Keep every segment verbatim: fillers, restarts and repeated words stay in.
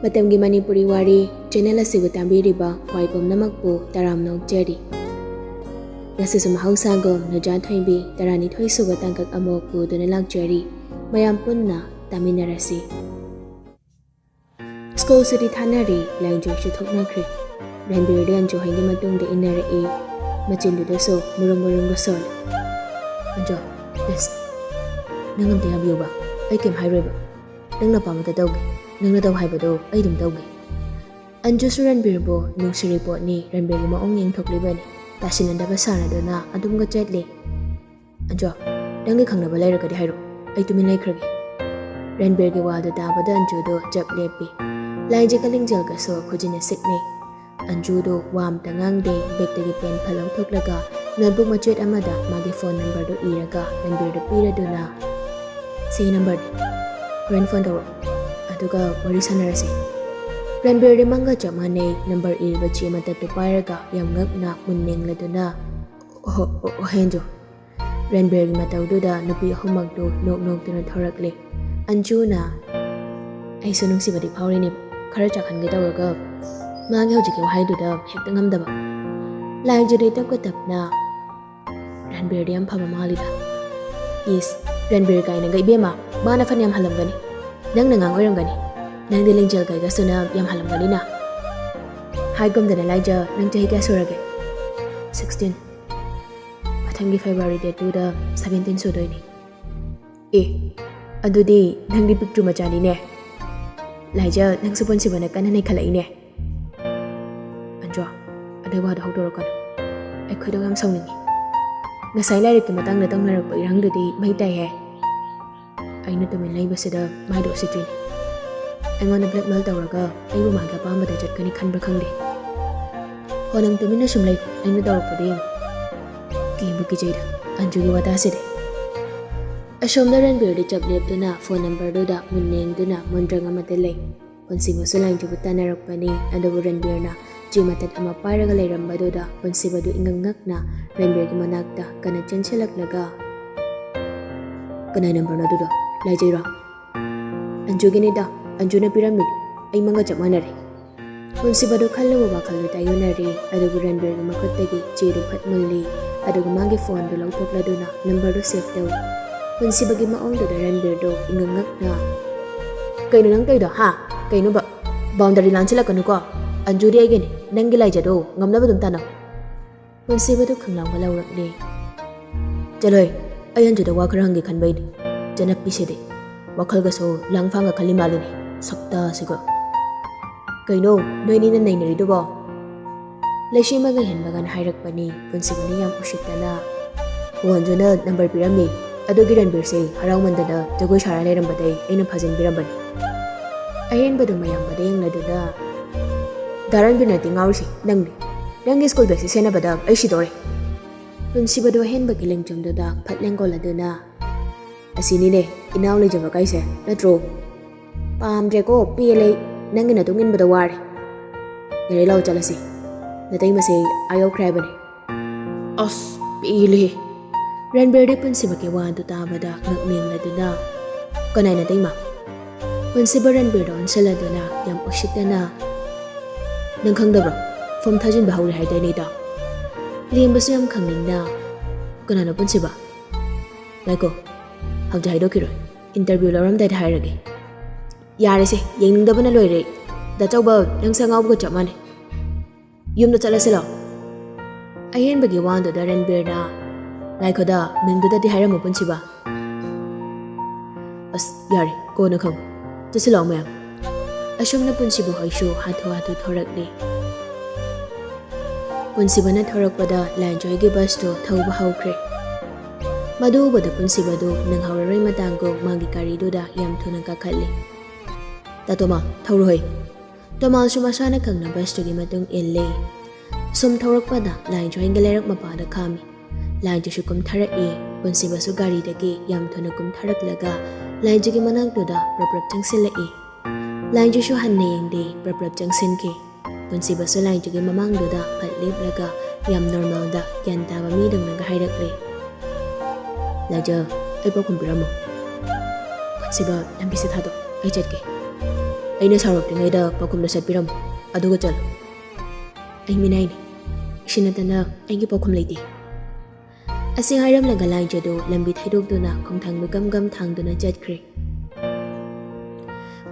ꯃꯇꯝꯒꯤ ꯃꯅꯤꯄꯨꯔꯤ ꯋꯥꯔꯤ ꯆꯦꯅꯦꯜ ꯑꯁꯤꯕꯨ ꯇꯥꯕꯤꯔꯤꯕ ꯈ꯭ꯋꯥꯏ ꯄꯨꯝꯅꯃꯛꯄꯨ ꯇꯔꯥꯝꯅ ꯑꯣꯛꯆꯔꯤ꯫ ꯉꯁꯤꯁꯨ ꯃꯍꯧꯁꯥꯒꯨꯝ ꯅꯨꯖꯥ ꯊꯣꯏꯕꯤ ꯇꯔꯥꯅꯤꯊꯣꯏ ꯁꯨꯕ ꯇꯥꯡꯀꯛ ꯑꯃ ꯄꯨꯗꯨꯅ ꯂꯥꯛꯆꯔꯤ꯫ ꯃꯌꯥꯝ ꯄꯨꯟꯅ ꯇꯥꯃꯤꯟꯅꯔꯁꯤ꯫ ꯁ꯭ꯀꯨꯜ ꯁꯨꯇꯤ ꯊꯥꯅꯔꯦ, ꯂꯥꯏꯟꯖꯣꯏꯁꯨ ꯊꯣꯛꯅꯈ꯭ꯔꯦ꯫ ꯔꯟꯕꯤꯔꯗꯤ ꯑꯟꯖꯨ ꯍꯣꯏꯒꯤ ꯃꯇꯨꯡꯗ ꯏꯟꯅꯔꯛꯏ꯫ ꯃꯆꯤꯟꯗꯨꯗꯁꯨ ꯃꯨꯔꯨꯝ ꯃꯨꯔꯨꯝꯒ ꯁꯣꯜꯂꯤ꯫ "ꯑꯟꯖꯨ, please, ꯅꯪ ꯑꯝꯇ ꯌꯥꯕꯤꯌꯨꯕ꯫ ꯑꯩ ꯀꯩꯝ ꯍꯥꯏꯔꯣꯏꯕ꯫ ꯅꯪꯅ ꯑꯄꯥꯝꯕꯗ ꯇꯧꯒꯦ꯫ ꯅꯪꯅ ꯇꯧ ꯍꯥꯏꯕꯗꯣ ꯑꯩ ꯑꯗꯨꯝ ꯇꯧꯒꯦ꯫" ꯑꯟꯖꯨꯁꯨ ꯔꯟꯕꯤꯔꯕꯨ ꯅꯨꯡꯁꯤꯔꯤ ꯄꯣꯠꯅꯤ, ꯔꯟꯕꯤꯔꯒꯤ ꯃꯑꯣꯡ ꯌꯦꯡꯊꯣꯛꯂꯤꯕꯅꯤ꯫ ꯇꯥꯁꯤꯟꯅꯗꯕ ꯁꯥꯟꯅꯗꯨꯅ ꯑꯗꯨꯝꯒ ꯆꯠꯂꯤ꯫ "ꯑꯟꯖꯨ, ꯅꯪꯒꯤ ꯈꯪꯅꯕ ꯂꯩꯔꯒꯗꯤ ꯍꯥꯏꯔꯛꯑꯣ, ꯑꯩ ꯇꯨꯃꯤꯟ ꯂꯩꯈ꯭ꯔꯒꯦ꯫" ꯔꯟꯕꯤꯔꯒꯤ ꯋꯥꯗꯨ ꯇꯥꯕꯗ ꯑꯟꯖꯨꯗꯣ ꯆꯞ ꯂꯦꯞꯄꯤ꯫ ꯂꯥꯏꯟꯖꯦ ꯀꯂꯤꯡꯖꯦꯜꯒꯁꯨ ꯈꯨꯖꯤꯟꯅ ꯁꯤꯛꯅꯩ꯫ ꯑꯟꯖꯨꯗꯣ ꯋꯥ ꯑꯝꯇ ꯉꯥꯡꯗꯦ, ꯕꯦꯛꯇꯒꯤ ꯄꯦꯟ ꯐꯠ ꯂꯧꯊꯣꯛꯂꯒ ꯅꯣꯠꯕꯨꯛ ꯃꯆꯦꯠ ꯑꯃꯗ ꯃꯥꯒꯤ ꯐꯣꯟ ꯅꯝꯕꯔꯗꯨ ꯏꯔꯒ ꯔꯟꯕꯤꯔꯗ ꯄꯤꯔꯗꯨꯅ, "ꯁꯤ ꯅꯝꯕꯔꯅꯤ, ꯍꯣꯔꯦꯟ ꯐꯣꯟ ꯇꯧꯔꯛꯑꯣ, ꯑꯗꯨꯒ ꯋꯥꯔꯤ ꯁꯥꯟꯅꯔꯁꯤ꯫" ꯔꯟꯕꯤꯔꯗꯤ ꯃꯪꯒ ꯆꯞ ꯃꯥꯟꯅꯩ, ꯅꯝꯕꯔ ꯏꯔꯤꯕ ꯆꯦ ꯃꯇꯠꯇꯨ ꯄꯥꯏꯔꯒ ꯌꯥꯝ ꯉꯛꯅ ꯃꯨꯟꯅ ꯌꯦꯡꯂꯗꯨꯅ, "ꯑꯣꯍꯣ, ꯑꯣ, ꯑꯣꯍꯦ ꯑꯟꯖꯨ꯫" ꯔꯟꯕꯤꯔꯒꯤ ꯃꯇꯧꯗꯨꯗ ꯅꯨꯄꯤ ꯑꯍꯨꯝꯃꯛꯇꯨ ꯅꯣꯛ ꯅꯣꯛꯇꯨꯅ ꯊꯣꯔꯛꯂꯦ꯫ ꯑꯟꯖꯨꯅ, "ꯑꯩꯁꯨ ꯅꯨꯡꯁꯤꯕꯗꯤ ꯐꯥꯎꯔꯤꯅꯦ, ꯈꯔ ꯆꯥꯛꯍꯟꯒꯦ ꯇꯧꯔꯒ ꯃꯥꯒꯤ ꯍꯧꯖꯤꯛꯀꯤ ꯋꯥꯍꯩꯗꯨꯗ ꯍꯦꯛꯇ ꯉꯝꯗꯕ꯫" ꯂꯥꯏꯖꯗꯤ ꯇꯞꯀ ꯇꯞꯅ, "ꯔꯟꯕꯤꯔꯗꯤ ꯌꯥꯝ ꯐꯕ ꯃꯥꯜꯂꯤꯗ꯫" "ꯏꯁ, ꯔꯟꯕꯤꯔ ꯀꯥꯏꯅꯒ ꯏꯕꯦꯝꯃ, ꯃꯥꯅ ꯐꯅꯌꯥꯝ ꯍꯜꯂꯝꯒꯅꯤ, ꯅꯪꯅ ꯑꯉꯥꯡ ꯑꯣꯏꯔꯝꯒꯅꯤ, ꯅꯪꯗꯤ ꯂꯤꯡꯖꯦꯜ ꯀꯩꯒꯁꯨꯅ ꯌꯥꯝ ꯍꯜꯂꯝꯒꯅꯤꯅ꯫ ꯍꯥꯏꯒꯨꯝꯗꯅ ꯂꯥꯏꯖ, ꯅꯪ ꯆꯍꯤ ꯀꯌꯥ ꯁꯨꯔꯒꯦ?" "Sixteen꯫ ꯃꯊꯪꯒꯤ February date two ꯗ seventeen ꯁꯨꯗꯣꯏꯅꯤ꯫" "ꯑꯦ, ꯑꯗꯨꯗꯤ ꯅꯪꯗꯤ ꯄꯤꯛꯇ꯭ꯔꯨ ꯃꯆꯥꯅꯤꯅꯦ꯫ ꯂꯥꯏꯖ, ꯅꯪꯁꯨ ꯄꯨꯟꯁꯤꯕꯅ ꯀꯟꯅ ꯅꯩꯈꯠꯂꯛꯏꯅꯦ꯫" "ꯑꯟꯖꯨ, ꯑꯗꯨ ꯋꯥꯗꯣ ꯍꯧꯗꯣꯔꯛꯀꯅꯨ꯫ ꯑꯩ ꯈꯣꯏꯗꯧ ꯌꯥꯝ ꯁꯥꯎꯅꯤꯡꯉꯤ꯫ ꯉꯁꯥꯏ ꯂꯥꯏꯔꯤꯛꯀꯤ ꯃꯇꯥꯡꯗ ꯇꯧꯅꯔꯛꯄ ꯏꯔꯥꯡꯗꯨꯗꯤ ꯃꯩ ꯇꯥꯏꯍꯦ꯫ ꯑꯩꯅ ꯇꯨꯃꯤꯟ ꯂꯩꯕꯁꯤꯗ ꯃꯥꯏꯗ ꯎꯁꯤꯠꯇ꯭ꯔꯤꯅꯤ꯫ ꯑꯩꯉꯣꯟꯗ blackmail ꯇꯧꯔꯒ ꯑꯩꯕꯨ ꯃꯥꯒꯤ ꯑꯄꯥꯝꯕꯗ ꯆꯠꯀꯅꯤ ꯈꯟꯕ꯭ꯔꯥ ꯈꯪꯗꯦ꯫ ꯍꯣ, ꯅꯪ ꯇꯨꯃꯤꯟꯅ ꯁꯨꯝ ꯂꯩ, ꯑꯩꯅ ꯇꯧꯔꯛꯄꯗꯣ ꯌꯦꯡꯉꯨ꯫" ꯀꯤꯕꯨ ꯀꯤꯖꯩꯗ ꯑꯟꯖꯨꯒꯤ ꯋꯥꯇꯥꯁꯤꯗꯤ꯫ ꯑꯁꯣꯝꯗ ꯔꯟꯕꯤꯔꯗꯤ ꯆꯞ ꯂꯦꯞꯇꯨꯅ ꯐꯣꯟ ꯅꯝꯕꯔꯗꯨꯗ ꯃꯨꯟꯅ ꯌꯦꯡꯗꯨꯅ ꯃꯣꯟꯗ꯭ꯔꯪ ꯑꯃꯗ ꯂꯩ꯫ ꯄꯨꯟꯁꯤꯕꯁꯨ ꯂꯥꯏꯟꯖꯨꯕꯨ ꯇꯥꯟꯅꯔꯛꯄꯅꯤ, ꯑꯗꯨꯕꯨ ꯔꯟꯕꯤꯔꯅ ꯆꯦ ꯃꯇꯠ ꯑꯃ ꯄꯥꯏꯔꯒ ꯂꯩꯔꯝꯕꯗꯨꯗ ꯄꯨꯟꯁꯤꯕꯗꯨ ꯏꯉꯛ ꯉꯛꯅ ꯔꯟꯕꯤꯔꯒꯤ ꯃꯅꯥꯛꯇ ꯀꯟꯅ ꯆꯦꯟꯁꯤꯜꯂꯛꯂꯒ, "ꯀꯅꯥꯏ ꯅꯝꯕꯔꯅꯣ ꯑꯗꯨꯗꯣ? ꯂꯥꯏꯖꯩꯔꯣ?" "ꯑꯟꯖꯨꯒꯤꯅꯤꯗ, ꯑꯟꯖꯨꯅ ꯄꯤꯔꯝꯃꯤꯅꯤ꯫ ꯑꯩ ꯃꯪꯒ ꯆꯞ ꯃꯥꯟꯅꯔꯦ꯫ ꯄꯨꯟꯁꯤꯕꯗꯨ ꯈꯜꯂꯨꯕ ꯋꯥꯈꯜꯗꯨ ꯇꯥꯏꯌꯣꯟꯅꯔꯦ꯫ ꯑꯗꯨꯕꯨ ꯔꯟꯕꯤꯔꯒꯤ ꯃꯈꯨꯠꯇꯒꯤ ꯆꯦꯗꯨ ꯐꯠ ꯃꯨꯜꯂꯤ꯫ ꯑꯗꯨꯒ ꯃꯥꯒꯤ ꯐꯣꯟꯗꯨ ꯂꯧꯊꯣꯛꯂꯗꯨꯅ ꯅꯝꯕꯔꯗꯨ ꯁꯦꯚ ꯇꯧ꯫ ꯄꯨꯟꯁꯤꯕꯒꯤ ꯃꯑꯣꯡꯗꯨꯗ ꯔꯟꯕꯤꯔꯗꯨ ꯏꯉꯛ ꯉꯛꯅ, "ꯀꯩꯅꯣ ꯅꯪ ꯇꯧꯔꯤꯗꯣ, ꯍꯥ? ꯀꯩꯅꯣꯕ? ꯕꯥꯎꯟꯗꯔꯤ ꯂꯥꯟꯁꯤꯜꯂꯛꯀꯅꯨꯀꯣ꯫ ꯑꯟꯖꯨꯗꯤ ꯑꯩꯒꯤꯅꯤ꯫ ꯅꯪꯒꯤ ꯂꯥꯏꯖꯗꯣ ꯉꯝꯅꯕ ꯑꯗꯨꯝ ꯇꯥꯟꯅꯧ"꯫ ꯄꯨꯟꯁꯤꯕꯗꯨ ꯈꯪꯂꯥꯎꯒ ꯂꯧꯔꯛꯂꯦ꯫ "ꯆꯠꯂꯣꯍꯦ, ꯑꯩ ꯑꯟꯖꯨꯗ ꯋꯥ ꯈꯔ ꯍꯪꯒꯦ ꯈꯟꯕꯩꯅꯤ꯫ ꯆꯅꯞꯄꯤꯁꯤꯗꯤ꯫ ꯋꯥꯈꯜꯒꯁꯨ ꯂꯥꯡꯐꯥꯡꯒ ꯈꯜꯂꯤ ꯃꯥꯜꯂꯤꯅꯦ꯫ ꯁꯛꯇꯥꯁꯤꯒ꯫ ꯀꯩꯅꯣ ꯅꯣꯏꯅꯤꯅ ꯅꯩꯅꯔꯤꯗꯨꯕꯣ?" ꯂꯩꯁꯦꯝꯕꯒ ꯍꯦꯟꯕꯒꯅ ꯍꯥꯏꯔꯛꯄꯅꯤ꯫ ꯄꯨꯟꯁꯤꯕꯅ ꯌꯥꯝ ꯎꯁꯤꯠꯇꯅ, "ꯑꯣ, ꯑꯟꯖꯨꯅ ꯅꯝꯕꯔ ꯄꯤꯔꯝꯃꯤ꯫ ꯑꯗꯨꯒꯤ ꯔꯟꯕꯤꯔꯁꯦ ꯍꯔꯥꯎꯃꯟꯗꯅ ꯖꯒꯣꯏ ꯁꯥꯔ ꯂꯩꯔꯝꯕꯗꯩ ꯑꯩꯅ ꯐꯥꯖꯤꯟꯕꯤꯔꯝꯕꯅꯤ"꯫ ꯑꯍꯦꯟꯕꯗꯨ ꯃꯌꯥꯝꯕꯗ ꯌꯦꯡꯂꯗꯨꯅ, "ꯗꯥ ꯔꯟꯕꯤꯔ ꯅꯠꯇꯦ ꯉꯥꯎꯔꯤꯁꯦ, ꯅꯪꯅꯤ꯫ ꯅꯪꯒꯤ ꯁ꯭ꯀꯨꯜ ꯕꯦꯒꯁꯤ ꯁꯦꯟꯅꯕꯗ ꯑꯩ ꯁꯤꯗꯣꯔꯦ"꯫ ꯄꯨꯟꯁꯤꯕꯗꯨ ꯑꯍꯦꯟꯕꯒꯤ ꯂꯦꯡꯖꯨꯝꯗꯨꯗ ꯐꯠ ꯂꯦꯡꯒꯣꯜꯂꯗꯨꯅ, "ꯑꯁꯤꯅꯤꯅꯦ ꯏꯅꯥꯎ ꯂꯩꯖꯕ ꯀꯥꯏꯁꯦ, ꯅꯠꯇ꯭ꯔꯣ? ꯄꯥꯝꯗ꯭ꯔꯦꯀꯣ, ꯄꯦꯜꯂꯦ꯫ ꯅꯪꯒꯤ ꯅꯇꯨꯡ ꯏꯟꯕꯗ ꯋꯥꯔꯦ꯫ ꯌꯥꯔꯦ, ꯂꯥꯛꯑꯣ ꯆꯠꯂꯁꯤ꯫ ꯅꯇꯩꯃꯁꯦ ꯑꯥ ꯌꯧꯈ꯭ꯔꯦ ꯍꯥꯏꯕꯅꯦ"꯫ ꯑꯁ, ꯄꯦꯜꯂꯦ꯫ ꯔꯟꯕꯤꯔꯗꯤ ꯄꯨꯟꯁꯤꯕꯒꯤ ꯋꯥꯗꯨ ꯇꯥꯕꯗ ꯉꯛ ꯃꯦꯡꯂꯗꯨꯅ, "ꯀꯅꯥꯏ ꯅꯇꯩꯃ?" ꯄꯨꯟꯁꯤꯕ ꯔꯟꯕꯤꯔꯗ ꯑꯣꯟꯁꯤꯜꯂꯗꯨꯅ ꯌꯥꯝ ꯎꯁꯤꯠꯇꯅ, "ꯅꯪ ꯈꯪꯗꯕ꯭ꯔꯣ? ꯐꯣꯝ ꯊꯥꯖꯤꯟꯕ ꯍꯧꯔꯦ ꯍꯥꯏꯗꯥꯏꯅꯦ, ꯏꯇꯥꯎ? ꯂꯦꯝꯕꯁꯨ ꯌꯥꯝ ꯈꯪꯅꯤꯡꯅ, ꯀꯅꯥꯅꯣ ꯄꯨꯟꯁꯤꯕ? ꯉꯥꯏꯈꯣ, ꯍꯧꯖꯤꯛ ꯍꯥꯏꯗꯣꯛꯈꯤꯔꯣꯏ꯫ ꯏꯟꯇꯔꯚ꯭ꯌꯨ ꯂꯧꯔꯝꯗꯥꯏꯗ ꯍꯥꯏꯔꯒꯦ꯫ ꯌꯥꯔꯦꯁꯦ, ꯌꯦꯡꯅꯤꯡꯗꯕꯅ ꯂꯣꯏꯔꯦ꯫ ꯗꯥ ꯆꯧꯕ, ꯅꯪꯁꯦ ꯑꯉꯥꯎꯕꯒ ꯆꯞ ꯃꯥꯟꯅꯩ꯫ ꯌꯨꯝꯗ ꯆꯠꯂꯁꯤ ꯂꯥꯛꯑꯣ"꯫ ꯑꯍꯦꯟꯕꯒꯤ ꯋꯥꯗꯨꯗ ꯔꯟꯕꯤꯔꯅ, "ꯉꯥꯏꯈꯣꯗ, ꯃꯤꯡꯗꯨꯗꯗꯤ ꯍꯥꯏꯔꯝꯃꯨ ꯄꯨꯟꯁꯤꯕ"꯫ "ꯑꯁ, ꯌꯥꯔꯦ, ꯀꯣꯟꯅ ꯈꯪꯉꯨ꯫ ꯆꯠꯁꯤ ꯂꯥꯛꯑꯣ ꯃꯌꯥꯝ"꯫ ꯑꯁꯨꯝꯅ ꯄꯨꯟꯁꯤꯕ ꯍꯣꯏꯁꯨ ꯍꯥꯊꯨ ꯍꯥꯊꯨ ꯊꯣꯔꯛꯂꯦ꯫ ꯄꯨꯟꯁꯤꯕꯅ ꯊꯣꯔꯛꯄꯗ ꯂꯥꯏꯟꯖꯣꯏꯒꯤ ꯕꯁꯇꯨ ꯊꯧꯕ ꯍꯧꯈ꯭ꯔꯦ꯫ ꯃꯗꯨ ꯎꯕꯗ ꯄꯨꯟꯁꯤꯕꯗꯨ ꯅꯪꯍꯧꯔꯔꯣꯏ ꯃꯇꯥꯡꯒꯨꯝ ꯃꯥꯒꯤ ꯒꯥꯔꯤꯗꯨꯗ ꯌꯥꯝ ꯊꯨꯅ ꯀꯥꯈꯠꯂꯦ꯫ "ꯇꯥꯇꯣꯃ, ꯊꯧꯔꯨꯍꯩ"꯫ ꯇꯣꯃꯥꯜꯁꯨ ꯃꯁꯥꯅ ꯈꯪꯅ ꯕꯁꯇꯨꯒꯤ ꯃꯇꯨꯡ ꯏꯜꯂꯦ꯫ ꯁꯨꯝ ꯊꯧꯔꯛꯄꯗ ꯂꯥꯏꯟꯖꯣꯏꯒꯤ ꯂꯩꯔꯛ ꯃꯄꯥꯗ ꯈꯥꯝꯃꯤ꯫ ꯂꯥꯏꯟꯖꯣꯏꯁꯨ ꯀꯨꯝꯊꯔꯛꯏ꯫ ꯄꯨꯟꯁꯤꯕꯁꯨ ꯒꯥꯔꯤꯗꯒꯤ ꯌꯥꯝ ꯊꯨꯅ ꯀꯨꯝꯊꯔꯛꯂꯒ ꯂꯥꯏꯟꯖꯣꯏꯒꯤ ꯃꯅꯥꯛꯇꯨꯗ ꯄ꯭ꯔꯞ ꯄ꯭ꯔꯞ ꯆꯪꯁꯤꯜꯂꯛꯏ꯫ ꯂꯥꯏꯟꯖꯣꯏꯁꯨ ꯍꯟꯅ ꯌꯦꯡꯗꯦ, ꯄ꯭ꯔꯞ ꯄ꯭ꯔꯞ ꯆꯪꯁꯤꯟꯈꯤ꯫ ꯄꯨꯟꯁꯤꯕꯁꯨ ꯂꯥꯏꯟꯖꯣꯏꯒꯤ ꯃꯃꯥꯡꯗꯨꯗ ꯐꯠ ꯂꯦꯞꯂꯒ ꯌꯥꯝ ꯅꯣꯔꯃꯦꯜꯗ ꯒ꯭ꯌꯥꯟ ꯇꯥꯕ ꯃꯤꯗꯧꯅꯒ ꯍꯥꯏꯔꯛꯂꯦ, "ꯂꯥꯏꯟꯖꯣꯏ, ꯑꯩ ꯄꯥꯎꯈꯨꯝ ꯄꯤꯔꯝꯃꯣ꯫ ꯄꯨꯟꯁꯤꯕ, ꯂꯝꯕꯤꯁꯦ ꯊꯥꯗꯣꯛ, ꯑꯩ ꯆꯠꯀꯦ"꯫ ꯑꯩꯅ ꯁꯥꯎꯔꯛꯇ꯭ꯔꯤꯉꯩꯗ ꯄꯥꯎꯈꯨꯝꯗꯣ ꯁꯠꯄꯤꯔꯝꯃꯨ, ꯑꯗꯨꯒ ꯆꯠꯂꯨ꯫ ꯑꯩ ꯃꯤꯅꯥꯏꯅꯤ꯫ ꯁꯤ ꯅꯠꯇꯅ ꯑꯩꯒꯤ ꯄꯥꯎꯈꯨꯝ ꯂꯩꯇꯦ꯫ ꯑꯁꯤ ꯍꯥꯏꯔꯝꯂꯒ ꯂꯥꯏꯖꯗꯨ ꯂꯝꯕꯤ ꯊꯩꯗꯣꯛꯇꯨꯅ ꯈꯣꯡꯊꯥꯡꯗꯨ ꯒꯝ ꯒꯝ ꯊꯥꯡꯗꯨꯅ ꯆꯠꯈ꯭ꯔꯦ꯫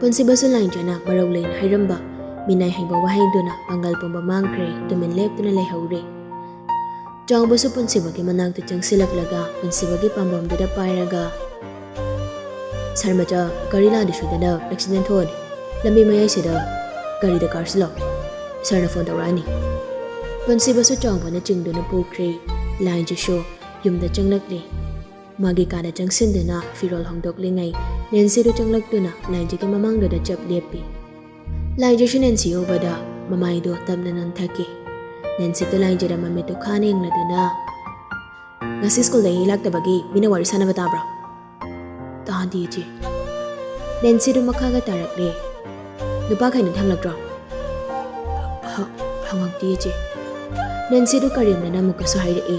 ꯄꯨꯟꯁꯤꯕꯁꯨ ꯂꯥꯏꯖꯅ ꯃꯔꯧ ꯂꯩꯅ ꯍꯥꯏꯔꯝꯕ ꯃꯤꯅꯥꯏ ꯍꯥꯏꯕ ꯋꯥꯍꯩꯗꯨꯅ ꯄꯥꯡꯒꯜ ꯄꯨꯝꯕ ꯃꯥꯡꯈ꯭ꯔꯦ, ꯇꯨꯃꯤꯟ ꯂꯦꯞꯇꯨꯅ ꯂꯩꯍꯧꯔꯦ꯫ ꯆꯥꯎꯕꯁꯨ ꯄꯨꯟꯁꯤꯕꯒꯤ ꯃꯅꯥꯛꯇ ꯆꯪꯁꯤꯜꯂꯛꯂꯒ ꯄꯨꯟꯁꯤꯕꯒꯤ ꯄꯥꯝꯕꯣꯝꯗꯨꯗ ꯄꯥꯏꯔꯒ, "ꯁꯥꯔ ꯃꯆꯥ, ꯒꯥꯔꯤ ꯂꯥꯟꯗꯤ ꯁꯣꯏꯗꯅ ꯑꯦꯛꯁꯤꯗꯦꯟ ꯊꯣꯛꯑꯅꯤ꯫ ꯂꯝꯕꯤ ꯃꯌꯥꯏꯁꯤꯗ ꯒꯥꯔꯤꯗ ꯀꯥꯔꯁꯤꯜꯂꯣ꯫ ꯁꯥꯔꯅ ꯐꯣꯟ ꯇꯧꯔꯛꯑꯅꯤ꯫" ꯄꯨꯟꯁꯤꯕꯁꯨ ꯆꯥꯎꯕꯅ ꯆꯤꯡꯗꯨꯅ ꯄꯨꯈ꯭ꯔꯦ꯫ ꯂꯥꯏꯖꯁꯨ ꯌꯨꯝꯗ ꯆꯪꯂꯛꯂꯦ꯫ ꯃꯥꯒꯤ ꯀꯥꯗ ꯆꯪꯁꯤꯟꯗꯨꯅ ꯐꯤꯔꯣꯜ ꯍꯣꯡꯗꯣꯛꯂꯤꯉꯩ, ꯅꯦꯟꯁꯤꯗꯨ ꯆꯪꯂꯛꯇꯨꯅ ꯂꯥꯏꯖꯒꯤ ꯃꯃꯥꯡꯗꯨꯗ ꯆꯞ ꯂꯦꯞꯄꯤ꯫ ꯂꯥꯏꯖꯁꯨ ꯅꯦꯟꯁꯤ ꯎꯕꯗ ꯃꯃꯥꯏꯗꯨ ꯇꯞꯅ ꯅꯣꯟꯊꯈꯤ꯫ ꯅꯦꯟꯁꯤꯗꯨ ꯂꯥꯏꯖꯗ ꯃꯃꯤꯠꯇꯨ ꯈꯥꯅ ꯌꯦꯡꯂꯗꯨꯅ, "ꯉꯁꯤ ꯁ꯭ꯀꯨꯜꯗ ꯑꯩ ꯂꯥꯛꯇꯕꯒꯤ ꯃꯤꯅ ꯋꯥꯔꯤ ꯁꯥꯟꯅꯕ ꯇꯥꯕ꯭ꯔꯣ?" "ꯇꯥꯗꯦ, ꯏꯆꯦ꯫" ꯅꯦꯟꯁꯤꯗꯨ ꯃꯈꯥꯒ ꯇꯥꯔꯛꯂꯦ꯫ "ꯅꯨꯄꯥꯈꯩꯅꯗꯤ ꯍꯪꯂꯛꯇ꯭ꯔꯣ?" "ꯍ-, ꯍꯪꯉꯛꯇꯦ, ꯏꯆꯦ꯫" ꯅꯦꯟꯁꯤꯗꯨ ꯀꯔꯦꯝꯅꯅ ꯑꯃꯨꯛꯀꯁꯨ ꯍꯥꯏꯔꯛꯏ,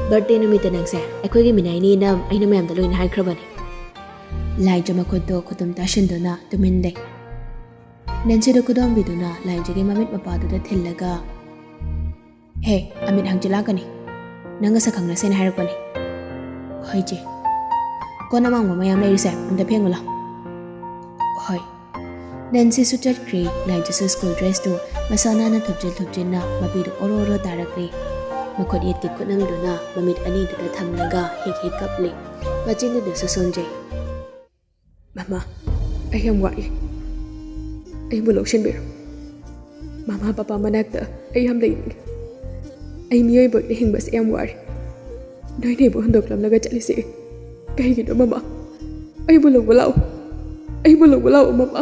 "ꯕꯥꯔꯗꯦ ꯅꯨꯃꯤꯠꯇ ꯅꯪꯁꯦ ꯑꯩꯈꯣꯏꯒꯤ ꯃꯤꯅꯥꯏꯅꯤꯅ ꯑꯩꯅ ꯃꯌꯥꯝꯗ ꯂꯣꯏꯅ ꯍꯥꯏꯈ꯭ꯔꯕꯅꯤ꯫" ꯂꯥꯏꯖ ꯃꯈꯨꯠꯇꯣ ꯈꯨꯇꯨꯝ ꯇꯥꯁꯤꯟꯗꯨꯅ ꯇꯨꯃꯤꯟ ꯂꯩ꯫ ꯅꯦꯟꯁꯤꯗꯨ ꯈꯨꯗꯣꯝꯕꯤꯗꯨꯅ ꯂꯥꯏꯖꯒꯤ ꯃꯃꯤꯠ ꯃꯄꯥꯗꯨꯗ ꯊꯤꯜꯂꯒ, "ꯍꯦ, ꯑꯃꯤꯠ ꯍꯪꯆꯤꯠ ꯂꯥꯛꯀꯅꯤ꯫ ꯅꯪꯒ ꯁꯛ ꯈꯪꯅꯁꯦꯅ ꯍꯥꯏꯔꯛꯄꯅꯤ꯫" "ꯍꯣꯏ, ꯏꯆꯦ꯫" "ꯀꯣꯟ ꯑꯃꯥꯡꯕ ꯃꯌꯥꯝ ꯂꯩꯔꯤꯁꯦ ꯑꯝꯇ ꯐꯦꯡꯉꯨ ꯂꯥꯎ꯫" "ꯍꯣꯏ꯫" ꯅꯦꯟꯁꯤꯁꯨ ꯆꯠꯈ꯭ꯔꯦ꯫ ꯂꯥꯏꯖꯁꯨ ꯁ꯭ꯀꯨꯜ ꯗ꯭ꯔꯦꯁꯇꯨ ꯃꯁꯥ ꯅꯥꯟꯅ ꯊꯨꯞꯆꯤꯟ ꯊꯨꯞꯆꯤꯟꯅ ꯃꯄꯤꯗꯨ ꯑꯣꯔꯣ ꯑꯣꯔꯣ ꯇꯥꯔꯛꯂꯦ꯫ ꯃꯈꯨꯠ ꯌꯦꯠꯀꯤ ꯈꯨꯠꯅꯝꯗꯨꯅ ꯃꯃꯤꯠ ꯑꯅꯤꯗꯨꯗ ꯊꯝꯂꯒ ꯍꯦꯛ ꯍꯦꯛ ꯀꯞꯂꯦ꯫ ꯃꯆꯤꯟꯗꯨꯗꯁꯨ ꯁꯣꯟꯖꯩ꯫ "ꯃꯃꯥ, ꯑꯩ ꯌꯥꯝ ꯋꯥꯏ꯫ ꯑꯩꯕꯨ ꯂꯧꯁꯤꯟꯕꯤꯔꯣ꯫ ꯃꯃꯥ ꯄꯄꯥ ꯃꯅꯥꯛꯇ ꯑꯩ ꯌꯥꯝ ꯂꯩꯅꯤꯡꯉꯤ꯫ ꯑꯩ ꯃꯤꯑꯣꯏꯕ ꯑꯣꯏꯅ ꯍꯤꯡꯕꯁꯦ ꯌꯥꯝ ꯋꯥꯔꯦ꯫ ꯅꯣꯏꯅ ꯑꯩꯕꯨ ꯍꯨꯟꯗꯣꯛꯂꯝꯂꯒ ꯆꯠꯂꯤꯁꯦ ꯀꯩꯒꯤꯅꯣ, ꯃꯃꯥ? ꯑꯩꯕꯨ ꯂꯧꯕ ꯂꯥꯛꯑꯣ꯫ ꯑꯩꯕꯨ ꯂꯧꯕ ꯂꯥꯛꯑꯣ, ꯃꯃꯥ꯫"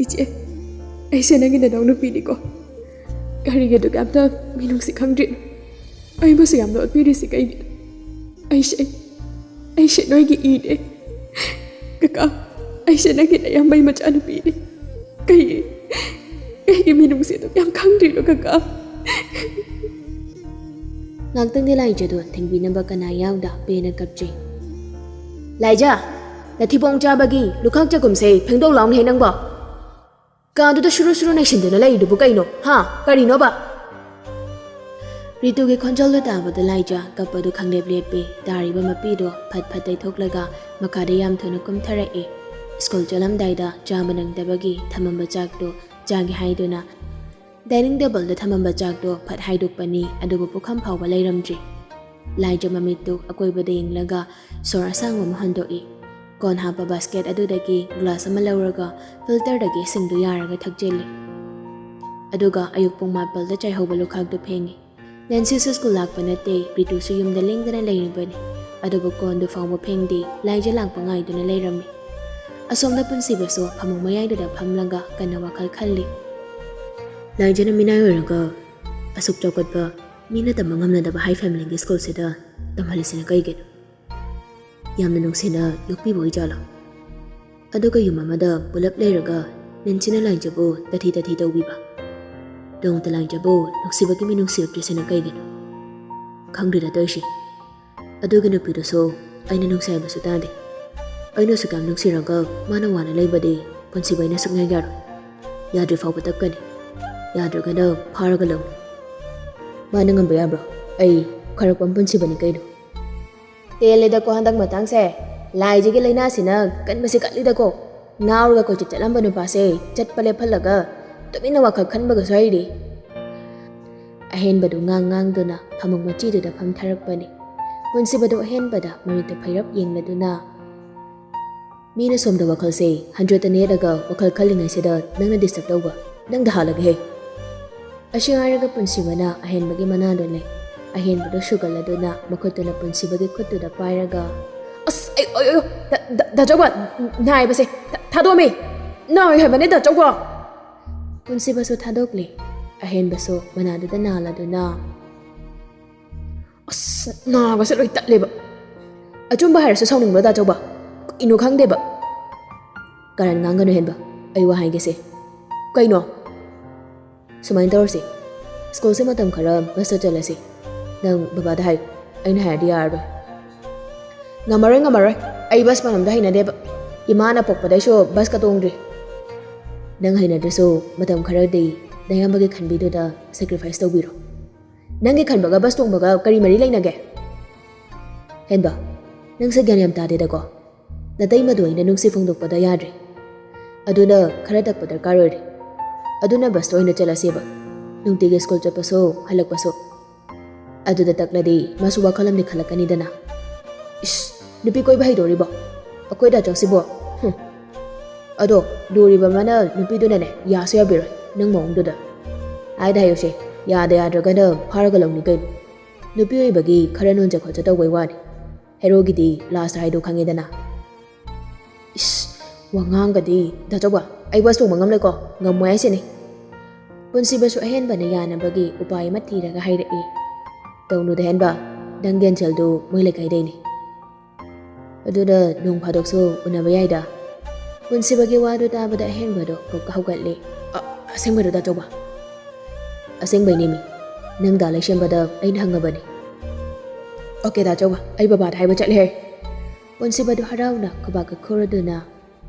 "ꯏꯆꯦ, ꯑꯩꯁꯦ ꯅꯪꯒꯤ ꯅꯅꯥꯎ ꯅꯨꯄꯤꯅꯤꯀꯣ꯫ ꯀꯔꯤꯒꯤ ꯑꯗꯨꯛ ꯌꯥꯝꯅ ꯃꯤꯅꯨꯡꯁꯤ ꯈꯪꯗ꯭ꯔꯤꯅꯣ? ꯑꯩꯕꯨꯁꯨ ꯌꯥꯝꯅ ꯑꯣꯠꯄꯤꯔꯤꯁꯤ ꯀꯩꯒꯤꯅꯣ? ꯑꯩꯁꯦ, ꯑꯩꯁꯦ ꯅꯣꯏꯒꯤ ꯏꯅꯦ꯫ ꯀꯀꯥ, ꯑꯩꯁꯦ ꯅꯪꯒꯤ ꯅꯌꯥꯝꯕꯩ ꯃꯆꯥꯅꯨꯄꯤꯅꯦ꯫ ꯀꯩꯒꯤ, ꯀꯩꯒꯤ ꯃꯤꯅꯨꯡꯁꯤ ꯑꯗꯨꯛ ꯌꯥꯝ ꯈꯪꯗ꯭ꯔꯤꯅꯣ, ꯀꯀꯥ?" ꯉꯥꯛꯇꯪꯗꯤ ꯂꯥꯏꯖꯗꯣ ꯊꯦꯡꯕꯤꯅꯕ ꯀꯅꯥ ꯌꯥꯎꯗ ꯄꯦꯟꯅ ꯀꯞꯆꯩ꯫ "ꯂꯥꯏꯖ!" ꯅꯊꯤꯕꯣꯡ ꯆꯥꯕꯒꯤ ꯂꯨꯈꯥꯛ ꯆꯒꯨꯝꯁꯦ ꯐꯦꯡꯗꯣꯛ ꯂꯥꯎꯅꯦꯍꯦ ꯅꯪꯕꯣ꯫ ꯀꯥꯗꯨꯗ ꯁꯨꯔꯨ ꯁꯨꯔꯨ ꯅꯩꯁꯤꯟꯗꯨꯅ ꯂꯩꯔꯤꯗꯨꯕꯨ ꯀꯩꯅꯣ? ꯍꯥ? ꯀꯔꯤꯅꯣꯕ? ꯔꯤꯇꯨꯒꯤ ꯈꯣꯟꯖꯦꯜꯗꯨ ꯇꯥꯕꯗ ꯂꯥꯏꯖ ꯀꯞꯄꯗꯨ ꯈꯪꯂꯦꯞ ꯂꯦꯞꯄꯤ꯫ ꯇꯥꯔꯤꯕ ꯃꯄꯤꯗꯣ ꯐꯠ ꯐꯠ ꯇꯩꯊꯣꯛꯂꯒ ꯃꯈꯥꯗ ꯌꯥꯝ ꯊꯨꯅ ꯀꯨꯝꯊꯔꯛꯏ꯫ ꯁ꯭ꯀꯨꯜ ꯆꯠꯂꯝꯗꯥꯏꯗ ꯆꯥꯕ ꯅꯪꯗꯕꯒꯤ ꯊꯝꯃꯝꯕ ꯆꯥꯛꯇꯣ ꯆꯥꯒꯦ ꯍꯥꯏꯗꯨꯅ ꯗꯥꯏꯅꯤꯡ ꯇꯦꯕꯜꯗ ꯊꯝꯃꯝꯕ ꯆꯥꯛꯇꯣ ꯐꯠ ꯍꯥꯏꯗꯣꯛꯄꯅꯤ, ꯑꯗꯨꯕꯨ ꯄꯨꯈꯝ ꯐꯥꯎꯕ ꯂꯩꯔꯝꯗ꯭ꯔꯤ꯫ ꯂꯥꯏꯖ ꯃꯃꯤꯠꯇꯨ ꯑꯀꯣꯏꯕꯗ ꯌꯦꯡꯂꯒ ꯁꯣꯔ ꯑꯁꯥꯡꯕ ꯑꯃ ꯍꯣꯟꯗꯣꯛꯏ꯫ ꯀꯣꯟ ꯍꯥꯞꯄ ꯕꯥꯁꯀꯦꯠ ꯑꯗꯨꯗꯒꯤ ꯒ꯭ꯂꯥꯁ ꯑꯃ ꯂꯧꯔꯒ ꯐꯤꯜꯇꯔꯗꯒꯤ ꯏꯁꯤꯡꯗꯨ ꯌꯥꯔꯒ ꯊꯛꯆꯤꯜꯂꯤ꯫ ꯑꯗꯨꯒ ꯑꯌꯨꯛ ꯄꯨꯡ ꯃꯥꯄꯜꯗ ꯆꯥꯏꯍꯧꯕ ꯂꯨꯈꯥꯛꯇꯨ ꯐꯦꯡꯉꯤ꯫ ꯅꯦꯟꯁꯤꯁꯨ ꯁ꯭ꯀꯨꯜ ꯂꯥꯛꯄ ꯅꯠꯇꯦ, ꯄ꯭ꯔꯤꯇꯨꯁꯨ ꯌꯨꯝꯗ ꯂꯦꯡꯗꯅ ꯂꯩꯔꯤꯕꯅꯤ꯫ ꯑꯗꯨꯕꯨ ꯀꯣꯟꯗꯨ ꯐꯥꯎꯕ ꯐꯦꯡꯗꯦ, ꯂꯥꯏꯖ ꯂꯥꯛꯄ ꯉꯥꯏꯗꯨꯅ ꯂꯩꯔꯝꯃꯤ꯫ ꯑꯁꯣꯝꯗ ꯄꯨꯟꯁꯤꯕꯁꯨ ꯐꯃꯨꯡ ꯃꯌꯥꯏꯗꯨꯗ ꯐꯝꯂꯒ ꯀꯟꯅ ꯋꯥꯈꯜ ꯈꯜꯂꯤ꯫ ꯂꯥꯏꯖꯅ ꯃꯤꯅꯥꯏ ꯑꯣꯏꯔꯒ ꯑꯁꯨꯛ ꯆꯥꯎꯈꯠꯄ, ꯃꯤꯅ ꯇꯝꯕ ꯉꯝꯅꯗꯕ ꯍꯥꯏ ꯐꯦꯃꯤꯂꯤꯒꯤ ꯁ꯭ꯀꯨꯜꯁꯤꯗ ꯇꯝꯍꯜꯂꯤꯁꯤꯅ ꯀꯩꯒꯤꯅꯣ? ꯌꯥꯝꯅ ꯅꯨꯡꯁꯤꯅ ꯌꯣꯛꯄꯤꯕ ꯑꯣꯏꯖꯥꯠꯂꯣ? ꯑꯗꯨꯒ ꯌꯨꯝ ꯑꯃꯗ ꯄꯨꯂꯞ ꯂꯩꯔꯒ ꯅꯦꯟꯁꯤꯅ ꯂꯥꯏꯖꯕꯨ ꯇꯊꯤ ꯇꯊꯤ ꯇꯧꯕꯤꯕ꯫ ꯅꯣꯡꯃꯇ ꯂꯥꯏꯖꯕꯨ ꯅꯨꯡꯁꯤꯕꯒꯤ ꯃꯤ ꯅꯨꯡꯁꯤꯔꯛꯇ꯭ꯔꯤꯁꯤꯅ ꯀꯩꯒꯤꯅꯣ? ꯈꯪꯗ꯭ꯔꯤꯗ ꯇꯧꯔꯤꯁꯤ꯫ ꯑꯗꯨꯒꯤ ꯅꯨꯄꯤꯗꯨꯁꯨ ꯑꯩꯅ ꯅꯨꯡꯁꯤ ꯍꯥꯏꯕꯁꯨ ꯇꯥꯗꯦ꯫ ꯑꯩꯅꯁꯨ ꯀꯌꯥꯝ ꯅꯨꯡꯁꯤꯔꯒ ꯃꯥꯅ ꯋꯥꯅ ꯂꯩꯕꯗꯤ ꯄꯨꯟꯁꯤꯕ ꯑꯩꯅ ꯁꯨꯛꯌꯥ ꯌꯥꯔꯣꯏ꯫ ꯌꯥꯗ꯭ꯔꯤ ꯐꯥꯎꯕ ꯇꯛꯀꯅꯤ꯫ ꯌꯥꯗ꯭ꯔꯒꯅ ꯐꯥꯔꯒ ꯂꯧꯅꯤ꯫ ꯃꯥꯅ ꯉꯝꯕ ꯌꯥꯕ꯭ꯔꯣ? ꯑꯩ ꯈꯔ ꯄꯝ ꯄꯨꯟꯁꯤꯕꯅꯤ ꯀꯩꯅꯣ꯫ ꯇꯦꯜꯂꯦꯗꯀꯣ ꯍꯟꯗꯛ ꯃꯇꯥꯡꯁꯦ꯫ ꯂꯥꯏꯖꯒꯤ ꯂꯥꯏꯅꯥꯁꯤꯅ ꯀꯟꯕꯁꯤ ꯀꯜꯂꯤꯗꯀꯣ꯫ ꯉꯥꯎꯔꯒ ꯀꯣꯏꯆꯠ ꯆꯠꯂꯝꯕ ꯅꯨꯄꯥꯁꯦ ꯆꯠꯄ ꯂꯦꯞꯍꯜꯂꯒ ꯇꯨꯃꯤꯟꯅ ꯋꯥꯈꯜ ꯈꯟꯕꯒꯁꯨ ꯍꯩꯔꯤ꯫ ꯑꯍꯦꯟꯕꯗꯨ ꯉꯥꯡ ꯉꯥꯡꯗꯨꯅ ꯐꯃꯨꯡ ꯃꯆꯤꯗꯨꯗ ꯐꯝꯊꯔꯛꯄꯅꯤ꯫ ꯄꯨꯟꯁꯤꯕꯗꯨ ꯑꯍꯦꯟꯕꯗ ꯃꯃꯤꯠꯇ ꯐꯩꯔꯞ ꯌꯦꯡꯂꯗꯨꯅ, "ꯃꯤꯅ ꯁꯣꯝꯗ ꯋꯥꯈꯜꯁꯦ ꯍꯟꯗ꯭ꯔꯦꯠꯇ ꯅꯦꯠꯂꯒ ꯋꯥꯈꯜ ꯈꯜꯂꯤꯉꯩꯁꯤꯗ ꯅꯪꯅ ꯗꯤꯁꯇꯔꯕ ꯇꯧꯕ, ꯅꯪꯗ ꯍꯥꯠꯂꯒꯦꯍꯦ!" ꯑꯁꯤ ꯍꯥꯏꯔꯒ ꯄꯨꯟꯁꯤꯕꯅ ꯑꯍꯦꯟꯕꯒꯤ ꯃꯅꯥꯗꯨ ꯂꯩ꯫ ꯑꯍꯦꯟꯕꯗꯨ ꯁꯨꯒꯠꯂꯗꯨꯅ ꯃꯈꯨꯠꯇꯨꯅ ꯄꯨꯟꯁꯤꯕꯒꯤ ꯈꯨꯠꯇꯨꯗ ꯄꯥꯏꯔꯒ, "ꯑꯁ, ꯑꯩ, ꯑꯩ, ꯑꯩ, ꯗ-, ꯗ-, ꯗꯥ ꯆꯧꯕ, ꯅꯥꯏꯕꯁꯦ, ꯊꯥ-, ꯊꯥꯗꯣꯛꯑꯝꯃꯤ! ꯅꯥꯏ ꯍꯥꯏꯕꯅꯦ, ꯗꯥ ꯆꯧꯕ!" ꯄꯨꯟꯁꯤꯕꯁꯨ ꯊꯥꯗꯣꯛꯂꯦ꯫ ꯑꯍꯦꯟꯕꯁꯨ ꯃꯅꯥꯗꯨꯗ ꯅꯥꯜꯂꯗꯨꯅ, "ꯑꯁ, ꯅꯥꯒꯁꯦ ꯂꯣꯏ ꯇꯠꯂꯦꯕ꯫ ꯑꯆꯨꯝꯕ ꯍꯥꯏꯔꯁꯨ ꯁꯥꯎꯅꯤꯡꯕ, ꯗꯥ ꯆꯧꯕ꯫ ꯀꯩꯅꯣ ꯈꯪꯗꯦꯕ꯫ ꯀꯔꯟ ꯉꯥꯡꯒꯅꯨ, ꯍꯦꯟꯕ꯫ ꯑꯩ ꯋꯥ ꯍꯥꯏꯒꯦꯁꯦ꯫" "ꯀꯩꯅꯣ?" "ꯁꯨꯃꯥꯏꯅ ꯇꯧꯔꯁꯤ꯫ ꯁ꯭ꯀꯨꯜꯁꯦ ꯃꯇꯝ ꯈꯔ ꯕꯁꯇ ꯆꯠꯂꯁꯤ꯫ ꯅꯪ ꯕꯕꯥꯗ ꯍꯥꯏꯌꯨ꯫ ꯑꯩꯅ ꯍꯥꯏꯔꯗꯤ ꯌꯥꯔꯔꯣꯏ꯫" "ꯉꯝꯃꯔꯣꯏ, ꯉꯝꯃꯔꯣꯏ꯫ ꯑꯩ ꯕꯁ ꯃꯅꯝꯗ ꯍꯩꯅꯗꯦꯕ꯫ ꯏꯃꯥꯅ ꯄꯣꯛꯄꯗꯩꯁꯨ ꯕꯁꯀ ꯇꯣꯡꯗ꯭ꯔꯤ꯫ ꯅꯪ ꯍꯩꯅꯗ꯭ꯔꯁꯨ ꯃꯇꯝ ꯈꯔꯗꯤ ꯅꯌꯥꯝꯕꯒꯤ ꯈꯟꯕꯤꯗꯨꯗ ꯁꯦꯀ꯭ꯔꯤꯐꯥꯏꯁ ꯇꯧꯕꯤꯔꯣ꯫ ꯅꯪꯒꯤ ꯈꯟꯕꯒ ꯕꯁ ꯇꯣꯡꯕꯒ ꯀꯔꯤ ꯃꯔꯤ ꯂꯩꯅꯒꯦ? ꯍꯦꯟꯕ, ꯅꯪꯁꯦ ꯒ꯭ꯌꯥꯟ ꯌꯥꯝ ꯇꯥꯗꯦꯗꯀꯣ꯫ ꯅꯇꯩꯃꯗꯣ ꯑꯩꯅ ꯅꯨꯡꯁꯤ ꯐꯣꯡꯗꯣꯛꯄꯗ ꯌꯥꯗ꯭ꯔꯦ꯫ ꯑꯗꯨꯅ ꯈꯔ ꯇꯛꯄ ꯗꯔꯀꯥꯔ ꯑꯣꯏꯔꯦ꯫ ꯑꯗꯨꯅ ꯕꯁꯇ ꯑꯣꯏꯅ ꯆꯠꯂꯁꯦꯕ꯫ ꯅꯨꯡꯇꯤꯒꯤ ꯁ꯭ꯀꯨꯜ ꯆꯠꯄꯁꯨ ꯍꯜꯂꯛꯄꯁꯨ꯫ ꯑꯗꯨꯗ ꯇꯛꯂꯗꯤ ꯃꯥꯁꯨ ꯋꯥꯈꯜ ꯑꯃꯗꯤ ꯈꯜꯂꯛꯀꯅꯤꯗꯅ꯫ ꯏꯁ, ꯅꯨꯄꯤ ꯀꯣꯏꯕ ꯍꯩꯗꯣꯔꯤꯕꯣ? ꯑꯩꯈꯣꯏ ꯗꯥꯆꯧꯁꯤꯕꯣ? ꯍꯨꯝ꯫ ꯑꯗꯣ ꯂꯨꯔꯤꯕ ꯑꯃꯅ ꯅꯨꯄꯤꯗꯨꯅꯅꯦ ꯌꯥꯁꯨ ꯌꯥꯕꯤꯔꯣꯏ ꯅꯪ ꯃꯑꯣꯡꯗꯨꯗ꯫ ꯍꯥꯏꯗ ꯍꯥꯏꯌꯨꯁꯦ, ꯌꯥꯗ ꯌꯥꯗ꯭ꯔꯒꯅ ꯐꯥꯔꯒ ꯂꯧꯅꯤ ꯀꯩꯅꯣ꯫ ꯅꯨꯄꯤ ꯑꯣꯏꯕꯒꯤ ꯈꯔ ꯅꯣꯟꯖ ꯈꯣꯠꯆ ꯇꯧꯕꯩ ꯋꯥꯅꯤ꯫ ꯍꯦꯔꯣꯒꯤꯗꯤ ꯂꯥꯁꯇ ꯍꯥꯏꯗꯣ ꯈꯪꯉꯦꯗꯅ꯫ ꯏꯁ, ꯋꯥꯉꯥꯡꯒꯗꯤ꯫ ꯗꯥꯆꯧꯕ, ꯑꯩ ꯕꯁ ꯇꯣꯡꯕ ꯉꯝꯂꯣꯏꯀꯣ, ꯉꯝꯃꯣꯏ ꯍꯥꯏꯁꯤꯅꯤ꯫ ꯄꯨꯟꯁꯤꯕꯁꯨ ꯑꯍꯦꯟꯕꯅ ꯌꯥꯅꯕꯒꯤ ꯎꯄꯥꯏ ꯑꯃ ꯊꯤꯔꯒ ꯍꯥꯏꯔꯛꯏ꯫ ꯇꯧꯅꯨꯗ ꯍꯦꯟꯕ, ꯅꯪ ꯒꯦꯟꯁꯦꯜꯗꯨ ꯃꯣꯏ ꯂꯩꯀꯥꯏꯗꯩꯅꯤ꯫ ꯑꯗꯨꯅ ꯅꯣꯡ ꯐꯥꯗꯣꯛꯁꯨ ꯎꯅꯕ ꯌꯥꯏꯗ꯫ ꯄꯨꯟꯁꯤꯕꯒꯤ ꯋꯥꯗꯨ ꯇꯥꯕꯗ ꯑꯍꯦꯟꯕꯗꯣ ꯀꯣꯛꯀ ꯍꯧꯒꯠꯂꯤ꯫ ꯑ, ꯑꯁꯦꯡꯕꯩꯔꯣ ꯗꯥꯆꯧꯕ? ꯑꯁꯦꯡꯕꯩꯅꯦꯃꯤ꯫ ꯅꯪ ꯗꯥ ꯂꯩꯁꯦꯝꯕꯗ ꯑꯩꯅ ꯍꯪꯉꯕꯅꯤ꯫ ꯑꯣꯀꯦ ꯗꯥꯆꯧꯕ, ꯑꯩ ꯕꯕꯥꯗ ꯍꯥꯏꯕ ꯆꯠꯂꯦ꯫ ꯄꯨꯟꯁꯤꯕꯗꯨ ꯍꯔꯥꯎꯅ ꯈꯨꯕꯥꯛꯀ ꯈꯨꯔꯗꯨꯅ,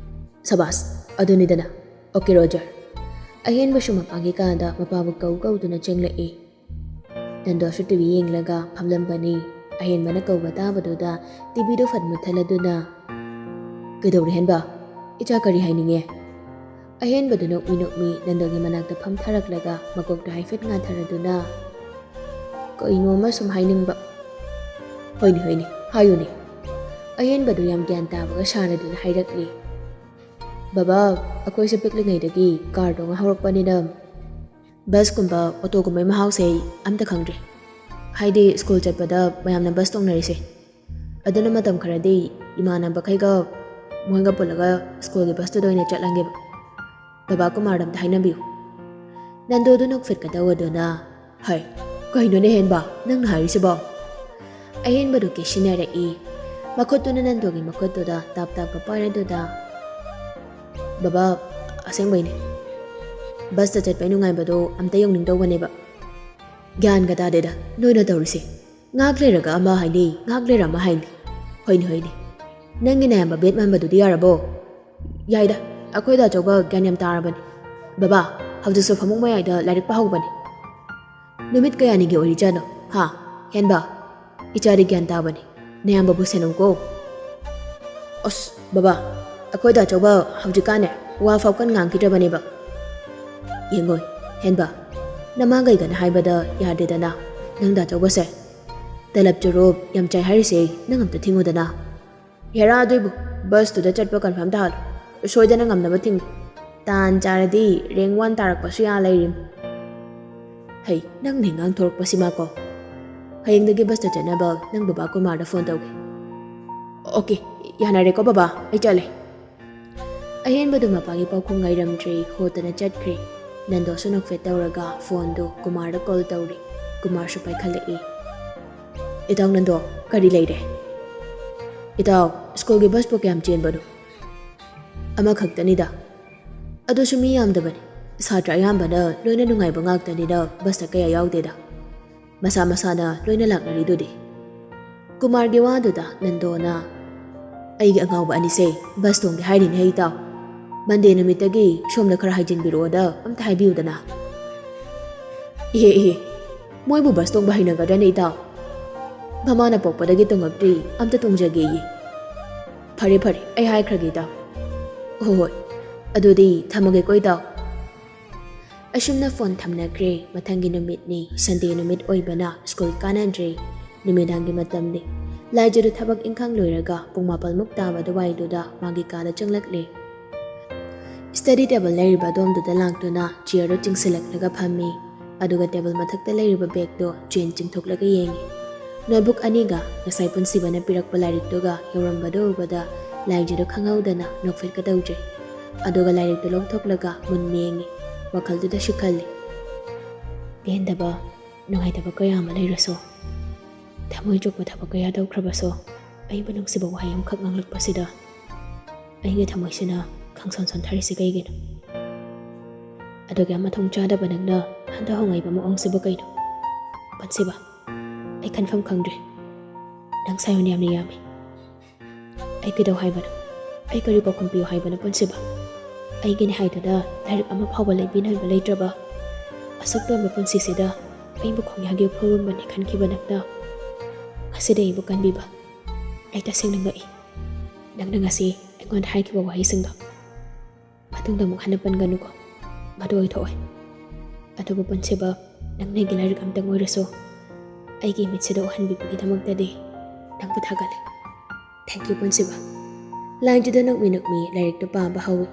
ꯁꯕꯥꯁ, ꯑꯗꯨꯅꯤꯗꯅ꯫ Okay Roger. ꯑꯍꯦꯟꯕꯁꯨ ꯃꯄꯥꯟꯒꯤ ꯀꯥꯗ ꯃꯄꯥꯕꯨ ꯀꯧ ꯀꯧꯗꯨꯅ ꯆꯪꯂꯛꯏ꯫ ꯅꯟꯗꯣꯁꯨ ꯇꯤꯚꯤ ꯌꯦꯡꯂꯒ ꯐꯝꯂꯝꯕꯅꯤ꯫ ꯑꯍꯦꯟꯕꯅ ꯀꯧꯕ ꯇꯥꯕꯗꯨꯗ ꯇꯤꯚꯤꯗꯨ ꯐꯠ ꯃꯨꯠꯊꯠꯂꯗꯨꯅ, "ꯀꯩꯗꯧꯔꯦ ꯍꯦꯟꯕ? ꯏꯆꯥ ꯀꯔꯤ ꯍꯥꯏꯅꯤꯡꯉꯦ?" ꯑꯍꯦꯟꯕꯗꯨ ꯅꯣꯛꯃꯤ ꯅꯣꯛꯃꯤ ꯅꯟꯗꯣꯒꯤ ꯃꯅꯥꯛꯇ ꯐꯝꯊꯔꯛꯂꯒ ꯃꯀꯣꯛꯇ ꯍꯥꯏꯐꯦꯠ ꯉꯥꯊꯔꯗꯨꯅ, "ꯀꯩꯅꯣꯝꯃ ꯁꯨꯝ ꯍꯥꯏꯅꯤꯡꯕ꯫" "ꯍꯣꯏꯅꯦ, ꯍꯣꯏꯅꯦ, ꯍꯥꯏꯌꯨꯅꯦ꯫" ꯑꯍꯦꯟꯕꯗꯨ ꯌꯥꯝ ꯒ꯭ꯌꯥꯟ ꯇꯥꯕꯒ ꯁꯥꯔꯗꯨꯅ ꯍꯥꯏꯔꯛꯂꯤ꯫ "ꯕꯕꯥ, ꯑꯩꯈꯣꯏꯁꯦ ꯄꯤꯛꯂꯤꯉꯩꯗꯒꯤ ꯀꯥꯔ ꯇꯣꯡꯉ ꯍꯧꯔꯛꯄꯅꯤꯅ ꯕꯁꯀꯨꯝꯕ ꯑꯣꯇꯣꯒꯨꯝꯕꯩ ꯃꯍꯥꯎꯁꯦ ꯑꯩ ꯑꯝꯇ ꯈꯪꯗ꯭ꯔꯤ꯫ ꯍꯥꯏꯗꯤ ꯁ꯭ꯀꯨꯜ ꯆꯠꯄꯗ ꯃꯌꯥꯝꯅ ꯕꯁ ꯇꯣꯡꯅꯔꯤꯁꯦ꯫ ꯑꯗꯨꯅ ꯃꯇꯝ ꯈꯔꯗꯤ ꯏꯃꯥꯟꯅꯕꯈꯩꯒ ꯃꯣꯏꯒ ꯄꯨꯜꯂꯒ ꯁ꯭ꯀꯨꯜꯒꯤ ꯕꯁꯇꯨꯗ ꯑꯣꯏꯅ ꯆꯠꯂꯒꯦꯕ꯫ ꯕꯕꯥ ꯀꯨꯃꯥꯔꯗ ꯑꯝꯇ ꯍꯥꯏꯅꯕꯤꯌꯨ꯫" ꯅꯟꯗꯣꯗꯨ ꯅꯣꯛꯐꯦꯠꯀ ꯇꯧꯔꯗꯨꯅ, "ꯍꯩ, ꯀꯩꯅꯣꯅꯦ ꯍꯦꯟꯕ, ꯅꯪꯅ ꯍꯥꯏꯔꯤꯁꯤꯕꯣ?" ꯑꯍꯦꯟꯕꯗꯨ ꯀꯦꯁꯤꯟꯅꯔꯛꯏ꯫ ꯃꯈꯨꯠꯇꯨꯅ ꯅꯟꯗꯣꯒꯤ ꯃꯈꯨꯠꯇꯨꯗ ꯇꯥꯞ ꯇꯥꯞꯀ ꯄꯥꯏꯔꯗꯨꯗ, "ꯕꯕꯥ, ꯑꯁꯦꯡꯕꯩꯅꯦ꯫ ꯕꯁꯇ ꯆꯠꯄꯩ ꯅꯨꯡꯉꯥꯏꯕꯗꯣ ꯑꯝꯇ ꯌꯧꯅꯤꯡꯗꯧꯕꯅꯦꯕ꯫ ꯒ꯭ꯌꯥꯟꯒ ꯇꯥꯗꯦꯗ ꯅꯣꯏꯅ ꯇꯧꯔꯤꯁꯦ꯫ ꯉꯥꯏꯍꯥꯛ ꯂꯩꯔꯒ ꯑꯃ ꯍꯥꯏꯅꯤ, ꯉꯥꯏꯍꯥꯛ ꯂꯩꯔ ꯑꯃ ꯍꯥꯏꯅꯤ꯫ ꯍꯣꯏꯅꯦ, ꯍꯣꯏꯅꯦ꯫ ꯅꯪꯒꯤ ꯅꯌꯥꯝꯕ ꯕꯦꯠ ꯃꯥꯟꯕꯗꯨꯗꯤ ꯌꯥꯔꯕꯣ? ꯌꯥꯏꯗ, ꯑꯩꯈꯣꯏꯗ ꯑꯆꯧꯕ ꯒ꯭ꯌꯥꯟ ꯌꯥꯝ ꯇꯥꯔꯕꯅꯤ꯫ ꯕꯕꯥ, ꯍꯧꯖꯤꯛꯁꯨ ꯐꯃꯨꯡ ꯃꯌꯥꯏꯗ ꯂꯥꯏꯔꯤꯛ ꯄꯥꯍꯧꯕꯅꯤ꯫ ꯅꯨꯃꯤꯠ ꯀꯌꯥꯅꯤꯒꯤ ꯑꯣꯏꯔꯤꯖꯥꯠꯅꯣ? ꯍꯥ? ꯍꯦꯟꯕ, ꯏꯆꯥꯗꯤ ꯒ꯭ꯌꯥꯟ ꯇꯥꯕꯅꯤ꯫ ꯅꯌꯥꯝꯕꯕꯨ ꯁꯦꯟꯅꯧꯀꯣ꯫ ꯑꯁ, ꯕꯕꯥ, ꯑꯩꯈꯣꯏꯗ ꯑꯆꯧꯕ ꯍꯧꯖꯤꯛꯀꯥꯟꯅꯦ ꯋꯥ ꯐꯥꯎ ꯀꯟ ꯉꯥꯡꯈꯤꯗ꯭ꯔꯕꯅꯦꯕ꯫ ꯌꯦꯡꯉꯣꯏ, ꯍꯦꯟꯕ, ꯅꯃꯥ ꯀꯩꯒꯅ ꯍꯥꯏꯕꯗ ꯌꯥꯗꯦꯗꯅ꯫ ꯅꯪꯗ ꯑꯆꯧꯕꯁꯦ ꯇꯂꯞ ꯆꯨꯔꯨꯞ ꯌꯥꯝ ꯆꯥꯏ ꯍꯥꯏꯔꯤꯁꯦ ꯅꯪ ꯑꯝꯇ ꯊꯤꯡꯉꯨꯗꯅ꯫ ꯍꯦꯔꯥ, ꯑꯗꯨꯏꯕꯨ ꯕꯁꯇꯨꯗ ꯆꯠꯄ ꯀꯟꯐꯥꯔꯝ ꯇꯥꯍꯜꯂꯨ꯫ ꯁꯣꯏꯗꯅ ꯉꯝꯅꯕ ꯊꯤꯡꯉꯨ꯫ ꯇꯥꯟ ꯆꯥꯔꯗꯤ ꯔꯦꯡ ꯋꯥꯟ ꯇꯥꯔꯛꯄꯁꯨ ꯌꯥ ꯂꯩꯔꯤꯝ꯫ ꯍꯩ, ꯅꯪꯅ ꯍꯦꯛ ꯉꯥꯡꯊꯣꯔꯛꯄꯁꯤꯃꯀꯣ꯫ ꯍꯌꯦꯡꯗꯒꯤ ꯕꯁꯇ ꯆꯠꯅꯕ ꯅꯪ ꯕꯕꯥ ꯀꯨꯃꯥꯔꯗ ꯐꯣꯟ ꯇꯧꯒꯦ꯫ ꯑꯣꯀꯦ, ꯌꯥꯅꯔꯦꯀꯣ ꯕꯕꯥ, ꯑꯩ ꯆꯠꯂꯦ꯫ ꯑꯍꯦꯟꯕꯗꯨ ꯃꯄꯥꯒꯤ ꯄꯥꯎꯈꯨꯝ ꯉꯥꯏꯔꯝꯗ꯭ꯔꯦ, ꯍꯣꯠꯇꯅ ꯆꯠꯈ꯭ꯔꯦ꯫ ꯅꯟꯗꯣꯁꯨ ꯅꯣꯛꯐꯦꯠ ꯇꯧꯔꯒ ꯐꯣꯟꯗꯨ ꯀꯨꯃꯥꯔꯗ ꯀꯣꯜ ꯇꯧꯔꯦ꯫ ꯀꯨꯃꯥꯔꯁꯨ ꯄꯥꯏꯈꯠꯂꯛꯏ꯫ "ꯏꯇꯥꯎ ꯅꯟꯗꯣ, ꯀꯔꯤ ꯂꯩꯔꯦ?" "ꯏꯇꯥꯎ, ꯁ꯭ꯀꯨꯜꯒꯤ ꯕꯁꯄꯨ ꯀꯌꯥꯝ ꯆꯦꯟꯕꯅꯣ?" "ꯑꯃꯈꯛꯇꯅꯤꯗ꯫ ꯑꯗꯨꯁꯨ ꯃꯤ ꯌꯥꯝꯗꯕꯅꯤ꯫ ꯁꯥꯇ꯭ꯔ ꯑꯌꯥꯝꯕꯅ ꯂꯣꯏꯅ ꯅꯨꯡꯉꯥꯏꯕ ꯉꯥꯛꯇꯅꯤꯗ, ꯕꯁꯇ ꯀꯌꯥ ꯌꯥꯎꯗꯦꯗ꯫ ꯃꯁꯥ ꯃꯁꯥꯅ ꯂꯣꯏꯅ ꯂꯥꯛꯅꯔꯤꯗꯨꯗꯤ꯫" ꯀꯨꯃꯥꯔꯒꯤ ꯋꯥꯗꯨꯗ ꯅꯟꯗꯣꯅ, "ꯑꯩꯒꯤ ꯑꯉꯥꯎꯕ ꯑꯅꯤꯁꯦ ꯕꯁ ꯇꯣꯡꯒꯦ ꯍꯥꯏꯔꯤꯅꯦ ꯏꯇꯥꯎ꯫ ꯃꯟꯗꯦ ꯅꯨꯃꯤꯠꯇꯒꯤ ꯁꯣꯝꯗ ꯈꯔ ꯍꯥꯏꯖꯤꯟꯕꯤꯔꯛꯑꯣꯗ ꯑꯝꯇ ꯍꯥꯏꯕꯤꯌꯨꯗꯅ꯫" "ꯏꯍꯦ ꯏꯍꯦ, ꯃꯣꯏꯕꯨ ꯕꯁ ꯇꯣꯡꯕ ꯍꯩꯅꯒꯗ꯭ꯔꯅꯦ ꯏꯇꯥꯎ? ꯃꯃꯥꯅ ꯄꯣꯛꯄꯗꯒꯤ ꯇꯣꯡꯉꯛꯇ꯭ꯔꯤ, ꯑꯝꯇ ꯇꯣꯡꯖꯒꯦꯌꯦ꯫ ꯐꯔꯦ ꯐꯔꯦ, ꯑꯩ ꯍꯥꯏꯈ꯭ꯔꯒꯦ ꯏꯇꯥꯎ꯫ ꯍꯣꯏ ꯍꯣꯏ, ꯑꯗꯨꯗꯤ ꯊꯝꯃꯒꯦꯀꯣ ꯏꯇꯥꯎ꯫" ꯑꯁꯨꯝꯅ ꯐꯣꯟ ꯊꯝꯅꯈ꯭ꯔꯦ꯫ ꯃꯊꯪꯒꯤ ꯅꯨꯃꯤꯠꯅꯤ, ꯁꯟꯗꯦ ꯅꯨꯃꯤꯠ ꯑꯣꯏꯕꯅ ꯁ꯭ꯀꯨꯜ ꯀꯥꯅꯗ꯭ꯔꯦ꯫ ꯅꯨꯃꯤꯗꯥꯡꯒꯤ ꯃꯇꯝꯅꯤ꯫ ꯂꯥꯏꯖꯗꯨ ꯊꯕꯛ ꯏꯪꯈꯥꯡ ꯂꯣꯏꯔꯒ ꯄꯨꯡ ꯃꯥꯄꯜꯃꯨꯛ ꯇꯥꯕ ꯑꯗꯨꯋꯥꯏꯗꯨꯗ ꯃꯥꯒꯤ ꯀꯥꯗ ꯆꯪꯂꯛꯂꯦ꯫ ꯁ꯭ꯇꯗꯤ ꯇꯦꯕꯜ ꯂꯩꯔꯤꯕ ꯑꯗꯣꯝꯗꯨꯗ ꯂꯥꯛꯇꯨꯅ ꯆꯤꯌꯔꯗꯨ ꯆꯤꯡꯁꯤꯜꯂꯛꯂꯒ ꯐꯝꯃꯤ꯫ ꯑꯗꯨꯒ ꯇꯦꯕꯜ ꯃꯊꯛꯇ ꯂꯩꯔꯤꯕ ꯕꯦꯒꯇꯨ ꯆꯦꯟ ꯆꯤꯡꯊꯣꯛꯂꯒ ꯌꯦꯡꯉꯤ꯫ ꯅꯣꯠꯕꯨꯛ ꯑꯅꯤꯒ ꯉꯁꯥꯏ ꯄꯨꯟꯁꯤꯕꯅ ꯄꯤꯔꯛꯄ ꯂꯥꯏꯔꯤꯛꯇꯨꯒ ꯌꯧꯔꯝꯕꯗꯨ ꯎꯕꯗ ꯂꯥꯏꯖꯗꯨ ꯈꯪꯍꯧꯗꯅ ꯅꯣꯛꯐꯦꯠꯀ ꯇꯧꯗ꯭ꯔꯦ꯫ ꯑꯗꯨꯒ ꯂꯥꯏꯔꯤꯛꯇꯨ ꯂꯧꯊꯣꯛꯂꯒ ꯃꯨꯟꯅ ꯌꯦꯡꯉꯤ꯫ ꯋꯥꯈꯜꯗꯨꯗꯁꯨ ꯈꯜꯂꯤ, "ꯄꯦꯟꯗꯕ, ꯅꯨꯡꯉꯥꯏꯇꯕ ꯀꯌꯥ ꯑꯃ ꯂꯩꯔꯁꯨ, ꯊꯃꯣꯏ ꯆꯨꯞꯄ ꯊꯕꯛ ꯀꯌꯥ ꯇꯧꯈ꯭ꯔꯕꯁꯨ, ꯑꯩꯕꯨ ꯅꯨꯡꯁꯤꯕ ꯋꯥꯍꯩ ꯑꯃꯈꯛ ꯉꯥꯡꯂꯛꯄꯁꯤꯗ ꯑꯩꯒꯤ ꯊꯃꯣꯏꯁꯤꯅ ꯈꯪꯁꯣꯟ ꯁꯣꯟꯊꯔꯤꯁꯤ ꯀꯩꯒꯤꯅꯣ? ꯑꯗꯨꯒ ꯃꯊꯣꯡ ꯆꯥꯗꯕ ꯅꯪꯅ ꯍꯟꯊꯍꯣꯡꯉꯛꯏꯕ ꯃꯑꯣꯡꯁꯤꯕꯨ ꯀꯩꯅꯣ? ꯄꯨꯟꯁꯤꯕ, ꯑꯩ ꯈꯟꯐꯝ ꯈꯪꯗ꯭ꯔꯦ꯫ ꯅꯪ ꯁꯥꯏꯑꯣꯟ ꯌꯥꯝꯅ ꯌꯥꯝꯃꯤ꯫" ꯑꯩ ꯀꯩꯗꯧ ꯍꯥꯏꯕꯅꯣ? ꯑꯩ ꯀꯔꯤ ꯄꯥꯎꯈꯨꯝ ꯄꯤꯌꯨ ꯍꯥꯏꯕꯅꯣ, ꯄꯨꯟꯁꯤꯕ? ꯑꯩꯒꯤꯅꯤ ꯍꯥꯏꯗꯨꯅ ꯂꯥꯏꯔꯤꯛ ꯑꯃ ꯐꯥꯎꯕ ꯂꯩꯕꯤꯅꯕ ꯂꯩꯇ꯭ꯔꯕ ꯑꯁꯨꯛ ꯇꯣꯟꯕ ꯄꯨꯟꯁꯤꯁꯤꯗ ꯑꯩꯕꯨ ꯈꯣꯡꯌꯥꯒꯤ ꯎꯐꯨꯜ ꯍꯨꯝꯕꯅꯤ ꯈꯟꯈꯤꯕ ꯅꯪꯅ ꯉꯁꯤꯗꯤ ꯑꯩꯕꯨ ꯀꯟꯕꯤꯕ꯫ ꯑꯩ ꯇꯁꯦꯡꯅ ꯉꯛꯏ꯫ ꯅꯪꯅ ꯉꯁꯤ ꯑꯩꯉꯣꯟꯗ ꯍꯥꯏꯈꯤꯕ ꯋꯥꯍꯩꯁꯤꯡꯗꯣ ꯃꯇꯨꯡꯗ ꯑꯃꯨꯛ ꯍꯟꯅ ꯄꯟꯒꯅꯨꯀꯣ꯫ ꯃꯗꯨ ꯑꯣꯏꯊꯣꯛꯑꯣꯏ꯫ ꯑꯗꯨꯕꯨ ꯄꯨꯟꯁꯤꯕ, ꯅꯪꯅ ꯑꯩꯒꯤ ꯂꯥꯏꯔꯤꯛ ꯑꯃꯇꯪ ꯑꯣꯏꯔꯁꯨ ꯑꯩꯒꯤ ꯏꯃꯤꯠꯁꯤꯗ ꯎꯍꯟꯕꯤꯕꯒꯤꯗꯃꯛꯇꯗꯤ ꯅꯪꯕꯨ ꯊꯥꯒꯠꯂꯤ꯫ Thank you, ꯄꯨꯟꯁꯤꯕ꯫ ꯂꯥꯏꯟꯗꯨꯗ ꯅꯣꯛꯃꯤ ꯅꯣꯛꯃꯤ ꯂꯥꯏꯔꯤꯛꯇꯨ ꯄꯥꯕ ꯍꯧꯏ꯫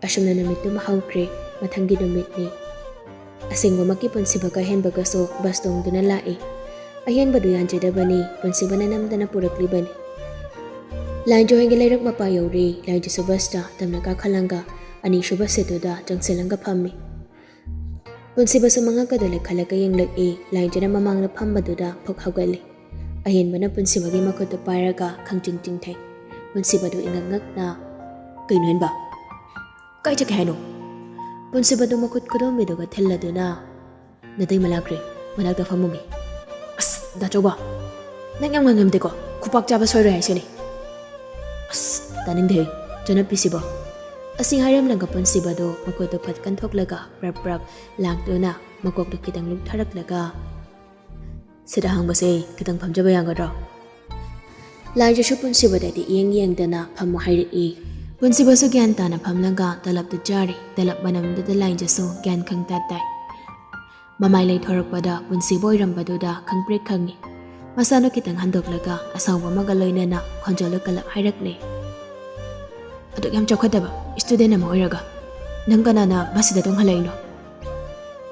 ꯑꯁꯨꯝꯅ ꯅꯨꯃꯤꯠꯇꯨꯃ ꯍꯧꯈ꯭ꯔꯦ꯫ ꯃꯊꯪꯒꯤ ꯅꯨꯃꯤꯠꯅꯤ꯫ ꯑꯁꯦꯡꯕꯃꯛꯀꯤ ꯄꯨꯟꯁꯤꯕꯒ ꯍꯦꯟꯕꯒꯁꯨ ꯕꯁ ꯇꯣꯡꯗꯨꯅ ꯂꯥꯛꯏ꯫ ꯑꯍꯦꯟꯕꯗꯨ ꯌꯥꯟꯖꯗꯕꯅꯤ, ꯄꯨꯟꯁꯤꯕꯅ ꯅꯝꯗꯅ ꯄꯨꯔꯛꯂꯤꯕꯅꯤ꯫ ꯂꯥꯏꯟꯖꯣ ꯍꯣꯏꯒꯤ ꯂꯩꯔꯛ ꯃꯄꯥ ꯌꯧꯔꯦ꯫ ꯂꯥꯏꯟꯖꯣꯁꯨ ꯕꯁꯇ ꯇꯞꯅ ꯀꯥꯈꯠꯂꯒ ꯑꯅꯤꯁꯨꯕ ꯁꯤꯠꯇꯨꯗ ꯆꯪꯁꯤꯜꯂꯒ ꯐꯝꯃꯤ꯫ ꯄꯨꯟꯁꯤꯕꯁꯨ ꯃꯉꯛꯀꯗꯣ ꯂꯩꯈꯠꯂꯒ ꯌꯦꯡꯂꯛꯏ꯫ ꯂꯥꯏꯟꯖꯣꯅ ꯃꯃꯥꯡꯗ ꯐꯝꯕꯗꯨꯗ ꯐꯛ ꯍꯧꯒꯠꯂꯤ꯫ ꯑꯍꯦꯟꯕꯅ ꯄꯨꯟꯁꯤꯕꯒꯤ ꯃꯈꯨꯠꯇꯨ ꯄꯥꯏꯔꯒ ꯈꯪꯆꯤꯡ ꯆꯤꯡꯊꯩ꯫ ꯄꯨꯟꯁꯤꯕꯗꯨ ꯏꯉꯛ ꯉꯛꯅ, "ꯀꯩꯅꯣ ꯍꯦꯟꯕ? ꯀꯥꯏ ꯆꯠꯀꯦ ꯍꯥꯏꯅꯣ?" ꯄꯨꯟꯁꯤꯕꯗꯨ ꯃꯈꯨꯠ ꯈꯨꯗꯣꯝꯕꯤꯗꯨꯒ ꯊꯤꯜꯂꯗꯨꯅ, "ꯅꯇꯩꯃ ꯂꯥꯛꯈ꯭ꯔꯦ, ꯃꯅꯥꯛꯇ ꯐꯝꯃꯨꯒꯦ꯫" "ꯑꯁ, ꯗꯥ ꯆꯧꯕ, ꯅꯪ ꯌꯥꯝ ꯉꯥꯡꯉꯝꯗꯦꯀꯣ, ꯈꯨꯄꯥꯛ ꯆꯥꯕ ꯁꯣꯏꯔꯣꯏ ꯍꯥꯏꯁꯤꯅꯤ꯫" "ꯑꯁ, ꯇꯥꯅꯤꯡꯗꯦ, ꯆꯅꯞꯄꯤꯁꯤꯕꯣ꯫" ꯑꯁꯤ ꯍꯥꯏꯔꯝꯂꯒ ꯄꯨꯟꯁꯤꯕꯗꯨ ꯃꯈꯨꯠꯇꯨ ꯐꯠ ꯀꯟꯊꯣꯛꯂꯒ ꯄ꯭ꯔꯞ ꯄ꯭ꯔꯞ ꯂꯥꯡꯗꯨꯅ ꯃꯀꯣꯛꯇꯨ ꯈꯤꯇꯪ ꯂꯨꯛꯊꯔꯛꯂꯒ, "ꯁꯤꯠ ꯑꯍꯥꯡꯕꯁꯦ ꯈꯤꯇꯪ ꯐꯝꯖꯕ ꯌꯥꯒꯗ꯭ꯔꯣ?" ꯂꯥꯏꯖꯁꯨ ꯄꯨꯟꯁꯤꯕꯗꯗꯤ ꯏꯌꯦꯡ ꯌꯦꯡꯗꯅ ꯐꯝꯃꯨ ꯍꯥꯏꯔꯛꯏ꯫ ꯄꯨꯟꯁꯤꯕꯁꯨ ꯒ꯭ꯌꯥꯟ ꯇꯥꯅ ꯐꯝꯂꯒ ꯇꯂꯞꯇꯨ ꯆꯥꯔꯤ꯫ ꯇꯂꯞ ꯃꯅꯝꯗꯨꯗ ꯂꯥꯏꯖꯁꯨ ꯒ꯭ꯌꯥꯟ ꯈꯪꯇꯥ ꯇꯥꯏ꯫ ꯃꯃꯥꯏ ꯂꯩꯊꯣꯔꯛꯄꯗ ꯄꯨꯟꯁꯤꯕ ꯑꯣꯏꯔꯝꯕꯗꯨꯗ ꯈꯪꯄ꯭ꯔꯦꯛ ꯈꯪꯉꯤ꯫ ꯃꯁꯥꯗꯨ ꯈꯤꯇꯪ ꯍꯟꯗꯣꯛꯂꯒ ꯑꯁꯥꯎꯕ ꯑꯃꯒ ꯂꯣꯏꯅꯅ ꯈꯣꯟꯖꯦꯜꯗꯨ ꯀꯜꯂꯞ ꯍꯥꯏꯔꯛꯂꯦ, "ꯑꯗꯨꯛ ꯌꯥꯝ ꯆꯥꯎꯈꯠꯇꯕ student ꯑꯃ ꯑꯣꯏꯔꯒ ꯅꯪ ꯀꯅꯥꯅ ꯃꯁꯤꯗ ꯇꯣꯡꯍꯜꯂꯛꯏꯅꯣ?"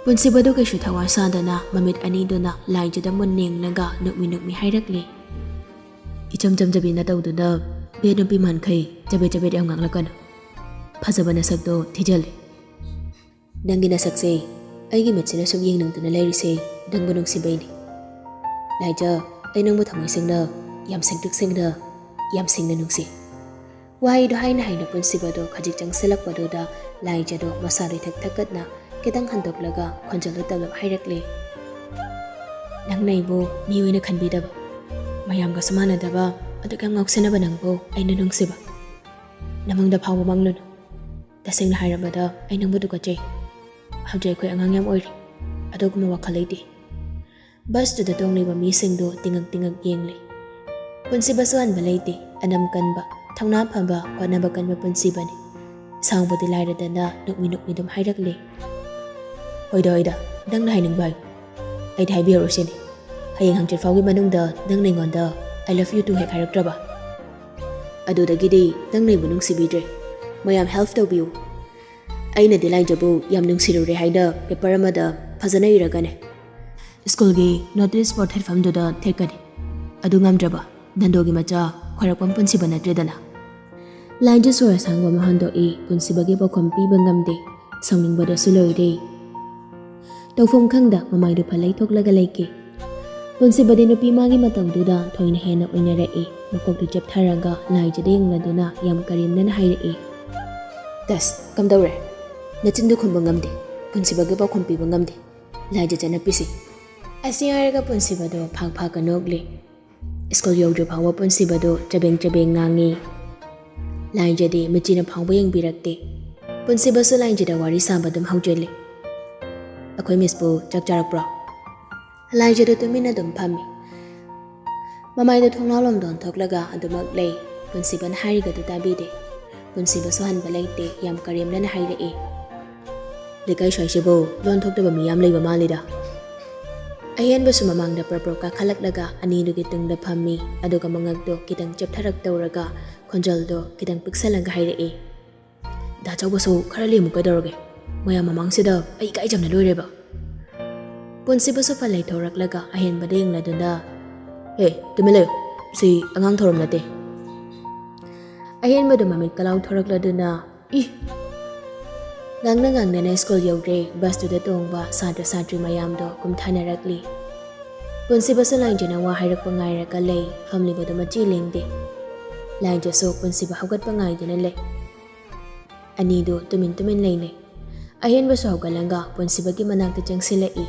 ꯄꯨꯟꯁꯤꯕꯗꯨ ꯀꯩꯁꯨ ꯊꯋꯥ ꯁꯥꯗꯅ ꯃꯃꯤꯠ ꯑꯅꯤꯗꯨꯅ ꯂꯥꯏꯖꯗ ꯃꯨꯟ ꯌꯦꯡꯂꯒ ꯅꯣꯛꯃꯤ ꯅꯣꯛꯃꯤ ꯍꯥꯏꯔꯛꯂꯦ, "ꯏꯆꯝ ꯆꯝꯖꯕꯤ ꯅꯇꯧꯗꯨꯅ ꯕꯦ ꯅꯨꯄꯤ ꯃꯥꯟꯈꯩ ꯆꯕꯦꯠ ꯆꯕꯦꯠ ꯌꯥꯝ ꯉꯥꯡꯂꯛꯀꯅꯨ꯫ ꯐꯖꯕ ꯅꯁꯛꯇꯣ ꯊꯤꯖꯜꯂꯦ꯫ ꯅꯪꯒꯤ ꯅꯁꯛꯁꯦ ꯑꯩꯒꯤ ꯃꯤꯠꯁꯤꯅ ꯁꯨꯝ ꯌꯦꯡꯅꯤꯡꯗꯨꯅ ꯂꯩꯔꯤꯁꯦ ꯅꯪꯕꯨ ꯅꯨꯡꯁꯤꯕꯩꯅꯤ꯫ ꯂꯥꯏꯖ, ꯑꯩ ꯅꯪꯕꯨ ꯊꯃꯣꯏ ꯁꯦꯡꯅ, ꯌꯥꯝ ꯁꯦꯡꯇ꯭ꯔꯤꯛ ꯁꯦꯡꯅ, ꯌꯥꯝ ꯁꯦꯡꯅ ꯅꯨꯡꯁꯤ꯫" ꯋꯥꯍꯩꯗꯣ ꯍꯥꯏꯅ ꯍꯥꯏꯅ ꯄꯨꯟꯁꯤꯕꯗꯣ ꯈꯖꯤꯛ ꯆꯪꯁꯤꯜꯂꯛꯄꯗꯨꯗ ꯂꯥꯏꯖꯗꯣ ꯃꯁꯥꯗꯣ ꯏꯊꯛ ꯊꯛꯀꯠꯅ ꯈꯤꯇꯪ ꯍꯟꯗꯣꯛꯂꯒ ꯈꯣꯟꯖꯦꯜꯗꯣ ꯇꯞꯂꯞ ꯍꯥꯏꯔꯛꯂꯦ, "ꯅꯪꯅ ꯑꯩꯕꯨ ꯃꯤ ꯑꯣꯏꯅ ꯈꯟꯕꯤꯗꯕ, ꯃꯌꯥꯝꯒꯁꯨ ꯃꯥꯟꯅꯗꯕ ꯑꯗꯨꯛ ꯌꯥꯝ ꯉꯥꯎꯁꯟꯅꯕ ꯅꯪꯕꯨ ꯑꯩꯅ ꯅꯨꯡꯁꯤꯕ꯫ ꯅꯃꯪꯗ ꯐꯥꯎꯕ ꯃꯪꯂꯨꯅꯨ꯫ ꯇꯁꯦꯡꯅ ꯍꯥꯏꯔꯕꯗ ꯑꯩ ꯅꯪꯕꯨ ꯇꯨꯀꯠꯆꯩ꯫ ꯍꯧꯖꯤꯛ ꯑꯩꯈꯣꯏ ꯑꯉꯥꯡ ꯌꯥꯝ ꯑꯣꯏꯔꯤ꯫ ꯑꯗꯨꯒꯨꯝꯕ ꯋꯥꯈꯜ ꯂꯩꯇꯦ꯫ ꯕꯁꯇꯨꯗ ꯇꯣꯡꯂꯤꯕ ꯃꯤꯁꯤꯡꯗꯨ ꯇꯤꯉꯛ ꯇꯤꯉꯛ ꯌꯦꯡꯂꯤ꯫ ꯄꯨꯟꯁꯤꯕꯁꯨ ꯍꯟꯕ ꯂꯩꯇꯦ꯫ ꯑꯅꯝ ꯀꯟꯕ, ꯊꯧꯅꯥ ꯐꯕ, ꯍꯣꯠꯅꯕ ꯀꯟꯕ ꯄꯨꯟꯁꯤꯕꯅꯤ꯫ ꯁꯥꯎꯕꯗꯤ ꯂꯥꯏꯔꯗꯅ ꯅꯣꯛꯃꯤ ꯅꯣꯛꯃꯤ ꯑꯗꯨꯝ ꯍꯥꯏꯔꯛꯂꯤ꯫ "ꯍꯣꯏꯗ, ꯍꯣꯏꯗ, ꯅꯪꯅ ꯍꯥꯏꯅꯤꯡꯕ ꯍꯥꯏꯌꯨ꯫ ꯑꯩꯗꯤ ꯍꯥꯏꯕꯤꯔꯔꯣꯏꯁꯤꯅꯤ꯫ ꯍꯌꯦꯡ ꯍꯪꯆꯤꯠ ꯐꯥꯎꯒꯤ ꯃꯅꯨꯡꯗ ꯅꯪꯅ ꯑꯩꯉꯣꯟꯗ "I love you too" ꯍꯦꯛ ꯍꯥꯏꯔꯛꯇ꯭ꯔꯕ, ꯑꯗꯨꯗꯒꯤꯗꯤ ꯅꯪꯅ ꯑꯩꯕꯨ ꯅꯨꯡꯁꯤꯕꯤꯗ꯭ꯔꯦ꯫ ꯃꯌꯥꯝ help ꯇꯧꯕꯤꯌꯨ꯫ ꯑꯩꯅꯗꯤ ꯂꯥꯏꯖꯕꯨ ꯌꯥꯝ ꯅꯨꯡꯁꯤꯔꯨꯔꯦ ꯍꯥꯏꯅ paper ꯑꯃꯗ ꯐꯖꯅ ꯏꯔꯒꯅꯦ, ꯁ꯭ꯀꯨꯜꯒꯤ notice board ꯊꯦꯠꯐꯝꯗꯨꯗ ꯊꯦꯠꯀꯅꯤ꯫ ꯑꯗꯨ ꯉꯝꯗ꯭ꯔꯕ ꯅꯟꯗꯣꯒꯤ ꯃꯆꯥ ꯈꯣꯏꯔꯛꯄꯝ ꯄꯨꯟꯁꯤꯕ ꯅꯠꯇ꯭ꯔꯦꯗꯅ?" ꯂꯥꯏꯖ ꯁꯣꯔ ꯑꯁꯥꯡꯕ ꯑꯃ ꯍꯣꯟꯗꯣꯛꯏ꯫ ꯄꯨꯟꯁꯤꯕꯒꯤ ꯄꯥꯎꯈꯨꯝ ꯄꯤꯕ ꯉꯝꯗꯦ꯫ ꯁꯥꯎꯅꯤꯡꯕꯗꯁꯨ ꯂꯣꯏꯔꯦ꯫ ꯇꯧꯐꯝ ꯈꯪꯗ ꯃꯃꯥꯏꯗꯨ ꯐꯜꯂꯩ ꯊꯣꯛꯂꯒ ꯂꯩꯈꯤ꯫ ꯄꯨꯟꯁꯤꯕꯗꯤ ꯅꯨꯄꯤ ꯃꯥꯒꯤ ꯃꯇꯧꯗꯨꯗ ꯊꯣꯏꯅ ꯍꯦꯟꯅ ꯑꯣꯏꯅꯔꯛꯏ꯫ ꯃꯀꯣꯛꯇꯨ ꯆꯦꯞꯊꯔꯒ ꯂꯥꯏꯖꯗ ꯌꯦꯡꯂꯗꯨꯅ ꯌꯥꯝ ꯀꯔꯦꯝꯅꯅ ꯍꯥꯏꯔꯛꯏ꯫ "ꯇꯁ, ꯀꯝꯗꯧꯔꯦ? ꯅꯆꯤꯟꯗꯨ ꯈꯨꯝꯕ ꯉꯝꯗꯦ꯫ ꯄꯨꯟꯁꯤꯕꯒꯤ ꯄꯥꯎꯈꯨꯝ ꯄꯤꯕ ꯉꯝꯗꯦ꯫ ꯂꯥꯏꯖ ꯆꯠꯅ ꯄꯤꯁꯤ꯫" ꯑꯁꯤ ꯍꯥꯏꯔꯒ ꯄꯨꯟꯁꯤꯕꯗꯣ ꯐꯥꯛ ꯐꯥꯛꯀ ꯅꯣꯛꯂꯤ꯫ ꯁ꯭ꯀꯨꯜ ꯌꯧꯗ꯭ꯔꯤ ꯐꯥꯎꯕ ꯄꯨꯟꯁꯤꯕꯗꯨ ꯆꯕꯦꯡ ꯆꯕꯦꯡ ꯉꯥꯡꯉꯤ꯫ ꯂꯥꯏꯖꯗꯤ ꯃꯤꯠꯆꯤꯅ ꯐꯥꯎꯕ ꯌꯦꯡꯕꯤꯔꯛꯇꯦ꯫ ꯄꯨꯟꯁꯤꯕꯁꯨ ꯂꯥꯏꯖꯗ ꯋꯥꯔꯤ ꯁꯥꯕ ꯑꯗꯨꯝ ꯍꯧꯖꯤꯜꯂꯤ꯫ "ꯑꯩꯈꯣꯏ ꯃꯤꯁꯄꯨ ꯆꯥꯛ ꯆꯥꯔꯛꯄ꯭ꯔꯣ?" ꯂꯥꯏꯖꯗ ꯇꯨꯃꯤꯟꯅ ꯑꯗꯨꯝ ꯐꯝꯃꯤ꯫ ꯃꯃꯥꯏꯗ ꯊꯣꯡꯅꯥꯎ ꯂꯣꯝꯗ ꯑꯣꯟꯊꯣꯛꯂꯒ ꯑꯗꯨꯃꯛ ꯂꯩ꯫ ꯄꯨꯟꯁꯤꯕꯅ ꯍꯥꯏꯔꯤꯒꯗꯨ ꯇꯥꯕꯤꯗꯦ꯫ ꯄꯨꯟꯁꯤꯕꯁꯨ ꯍꯟꯕ ꯂꯩꯇꯦ, ꯌꯥꯝ ꯀꯔꯦꯝꯅꯅ ꯍꯥꯏꯔꯛꯏ꯫ "ꯂꯩꯀꯥꯏ ꯁ꯭ꯋꯥꯏꯁꯤꯕꯨ ꯂꯣꯟ ꯊꯣꯛꯇꯕ ꯃꯤ ꯌꯥꯝ ꯂꯩꯕ ꯃꯥꯜꯂꯤꯗ꯫" ꯑꯍꯦꯟꯕꯁꯨ ꯃꯃꯥꯡꯗ ꯄ꯭ꯔꯞ ꯄ꯭ꯔꯞ ꯀꯥꯈꯠꯂꯛꯂꯒ ꯑꯅꯤꯗꯨꯒꯤ ꯇꯨꯡꯗ ꯐꯝꯃꯤ, ꯑꯗꯨꯒ ꯃꯉꯛꯇꯣ ꯈꯤꯇꯪ ꯆꯦꯞꯊꯔꯛ ꯇꯧꯔꯒ ꯈꯣꯟꯖꯦꯜꯗꯣ ꯈꯤꯇꯪ ꯄꯤꯛꯁꯜꯂꯒ ꯍꯥꯏꯔꯛꯏ꯫ "ꯗꯥ ꯆꯥꯎꯕꯁꯨ ꯈꯔ ꯂꯦꯝꯃꯨ ꯀꯩꯗꯧꯔꯒꯦ? ꯃꯌꯥꯝ ꯃꯃꯥꯡꯁꯤꯗ ꯑꯩ ꯏꯀꯥꯏꯖꯕꯅ ꯂꯣꯏꯔꯦꯕ꯫" ꯄꯨꯟꯁꯤꯕꯁꯨ ꯐꯜ ꯂꯩꯊꯣꯔꯛꯂꯒ ꯑꯍꯦꯟꯕꯗ ꯌꯦꯡꯂꯗꯨꯅ, "ꯍꯦ, ꯇꯨꯃꯤꯟ ꯂꯩꯌꯨ꯫ ꯁꯤ ꯑꯉꯥꯡ ꯊꯧꯔꯝ ꯅꯠꯇꯦ꯫" ꯑꯍꯦꯟꯕꯗꯨ ꯃꯃꯤꯠ ꯀꯂꯥꯎ ꯊꯣꯔꯛꯂꯗꯨꯅ, "ꯏ!" ꯉꯥꯡꯅ ꯉꯥꯡꯅꯅ ꯁ꯭ꯀꯨꯜ ꯌꯧꯔꯦ꯫ ꯕꯁꯇꯨꯗ ꯇꯣꯡꯕ ꯁꯥꯇ꯭ꯔ ꯁꯥꯇ꯭ꯔꯤ ꯃꯌꯥꯝꯗꯣ ꯀꯨꯝꯊꯅꯔꯛꯂꯤ꯫ ꯄꯨꯟꯁꯤꯕꯁꯨ ꯂꯥꯏꯖꯅ ꯋꯥ ꯍꯥꯏꯔꯛꯄ ꯉꯥꯏꯔꯒ ꯂꯩ꯫ ꯐꯝꯂꯤꯕꯗꯨ ꯃꯆꯤ ꯂꯦꯡꯗꯦ꯫ ꯂꯥꯏꯖꯁꯨ ꯄꯨꯟꯁꯤꯕ ꯍꯧꯒꯠꯄ ꯉꯥꯏꯗꯨꯅ ꯂꯩ꯫ ꯑꯅꯤꯗꯨ ꯇꯨꯃꯤꯟ ꯇꯨꯃꯤꯟ ꯂꯩꯅꯩ꯫ ꯑꯍꯦꯟꯕꯁꯨ ꯍꯧꯒꯠꯂꯒ ꯄꯨꯟꯁꯤꯕꯒꯤ ꯃꯅꯥꯛꯇ ꯆꯪꯁꯤꯜꯂꯛꯏ꯫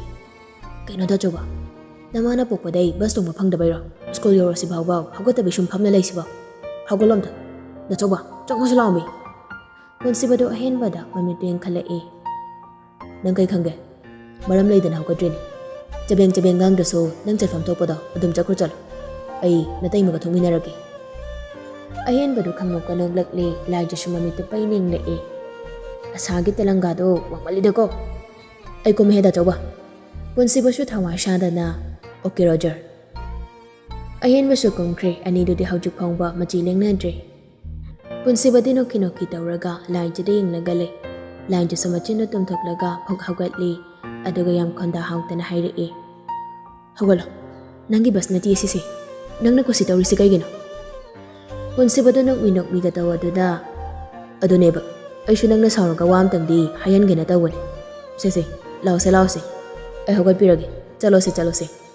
"ꯀꯩꯅꯣ ꯗꯥ ꯆꯧꯕ?" ꯅꯃꯥꯅ ꯄꯣꯛꯄꯗꯩ ꯕꯁ ꯇꯣꯡꯕ ꯐꯪꯗꯕꯩꯔꯣ? ꯁ꯭ꯀꯨꯜ ꯌꯧꯔꯁꯤ ꯐꯥꯎꯕ ꯍꯧꯒꯠꯇꯕꯤ ꯁꯨꯝ ꯐꯝꯅ ꯂꯩꯁꯤꯕꯣ? ꯍꯧꯒꯠꯂꯣꯝꯗ꯫ ꯅꯆꯧꯕ, ꯆꯪꯉꯨꯁꯤ ꯂꯥꯛꯑꯣꯃꯤ꯫ ꯄꯨꯟꯁꯤꯕꯗꯨ ꯑꯍꯦꯟꯕꯗ ꯃꯃꯤꯠ ꯌꯦꯡꯈꯠꯂꯛꯏ꯫ ꯅꯪ ꯀꯩ ꯈꯪꯒꯦ? ꯃꯔꯝ ꯂꯩꯗꯅ ꯍꯧꯒꯠꯇ꯭ꯔꯤꯅꯤ꯫ ꯆꯕꯦꯡ ꯆꯕꯦꯡ ꯉꯥꯡꯗ꯭ꯔꯁꯨ ꯅꯪ ꯆꯠꯐꯝ ꯊꯣꯛꯄꯗꯣ ꯑꯗꯨꯝ ꯆꯠꯈ꯭ꯔꯣ ꯆꯠꯂꯣ꯫ ꯑꯩ ꯅꯇꯩꯃꯒ ꯊꯣꯛꯃꯤꯟꯅꯔꯒꯦ꯫ ꯑꯍꯦꯟꯕꯗꯨ ꯈꯪꯅꯣꯛꯀ ꯅꯣꯛꯂꯛꯂꯦ, ꯂꯥꯏꯖꯁꯨ ꯃꯃꯤꯠꯇꯨ ꯄꯩ ꯅꯦꯡꯂꯛꯑꯦ꯫ ꯑꯁꯥꯒꯤ ꯇꯦꯂꯪꯒꯥꯗꯣ ꯋꯥꯡꯃꯜꯂꯤꯗꯀꯣ꯫ ꯑꯩ ꯀꯨꯝꯃꯦ ꯍꯦꯗ ꯑꯆꯧꯕ꯫ ꯄꯨꯟꯁꯤꯕꯁꯨ ꯊꯋꯥꯏ ꯁꯥꯗꯅ, "ꯑꯣꯀꯦ ꯔꯣꯖꯔ"꯫ ꯑꯍꯦꯟꯕꯁꯨ ꯀꯨꯝꯈ꯭ꯔꯦ, ꯑꯅꯤꯗꯨꯗꯤ ꯍꯧꯖꯤꯛ ꯐꯥꯎꯕ ꯃꯆꯤ ꯂꯦꯡꯅꯗ꯭ꯔꯤ꯫ ꯄꯨꯟꯁꯤꯕꯗꯤ ꯅꯣꯛꯈꯤ ꯅꯣꯛꯈꯤ ꯇꯧꯔꯒ ꯂꯥꯏꯟꯁꯤꯗ ꯌꯦꯡꯂꯒ ꯂꯩ꯫ ꯂꯥꯏꯟꯁꯤꯁꯨ ꯃꯆꯤꯟꯗ ꯇꯨꯝꯊꯣꯛꯂꯒ ꯐꯨꯛ ꯍꯧꯒꯠꯂꯤ, ꯑꯗꯨꯒ ꯌꯥꯝ ꯈꯣꯟꯗꯥ ꯍꯥꯎꯇꯅ ꯍꯥꯏꯔꯛꯏ, "ꯍꯧꯒꯠꯂꯣ, ꯅꯪꯒꯤ ꯕꯁ ꯅꯠꯇꯦ ꯁꯤꯁꯦ, ꯅꯪꯅ ꯀꯨꯁꯤ ꯇꯧꯔꯤꯁꯤ ꯀꯩꯒꯤꯅꯣ?" ꯄꯨꯟꯁꯤꯕꯗꯨ ꯅꯣꯛꯃꯤ ꯅꯣꯛꯃꯤꯒ ꯇꯧ ꯑꯗꯨꯗ, "ꯑꯗꯨꯅꯦꯕ, ꯑꯩꯁꯨ ꯅꯪꯅ ꯁꯥꯎꯔꯒ ꯋꯥ ꯑꯝꯇꯪꯗꯤ ꯍꯥꯏꯍꯟꯒꯦꯅ ꯇꯧꯕꯅꯤ꯫ ꯁꯦ ꯁꯦ, ꯂꯥꯎꯁꯦ ꯂꯥꯎꯁꯦ, ꯑꯩ ꯍꯧꯒꯠꯄꯤꯔꯒꯦ, ꯆꯠꯂꯣꯁꯦ ꯆꯠꯂꯣꯁꯦ"꯫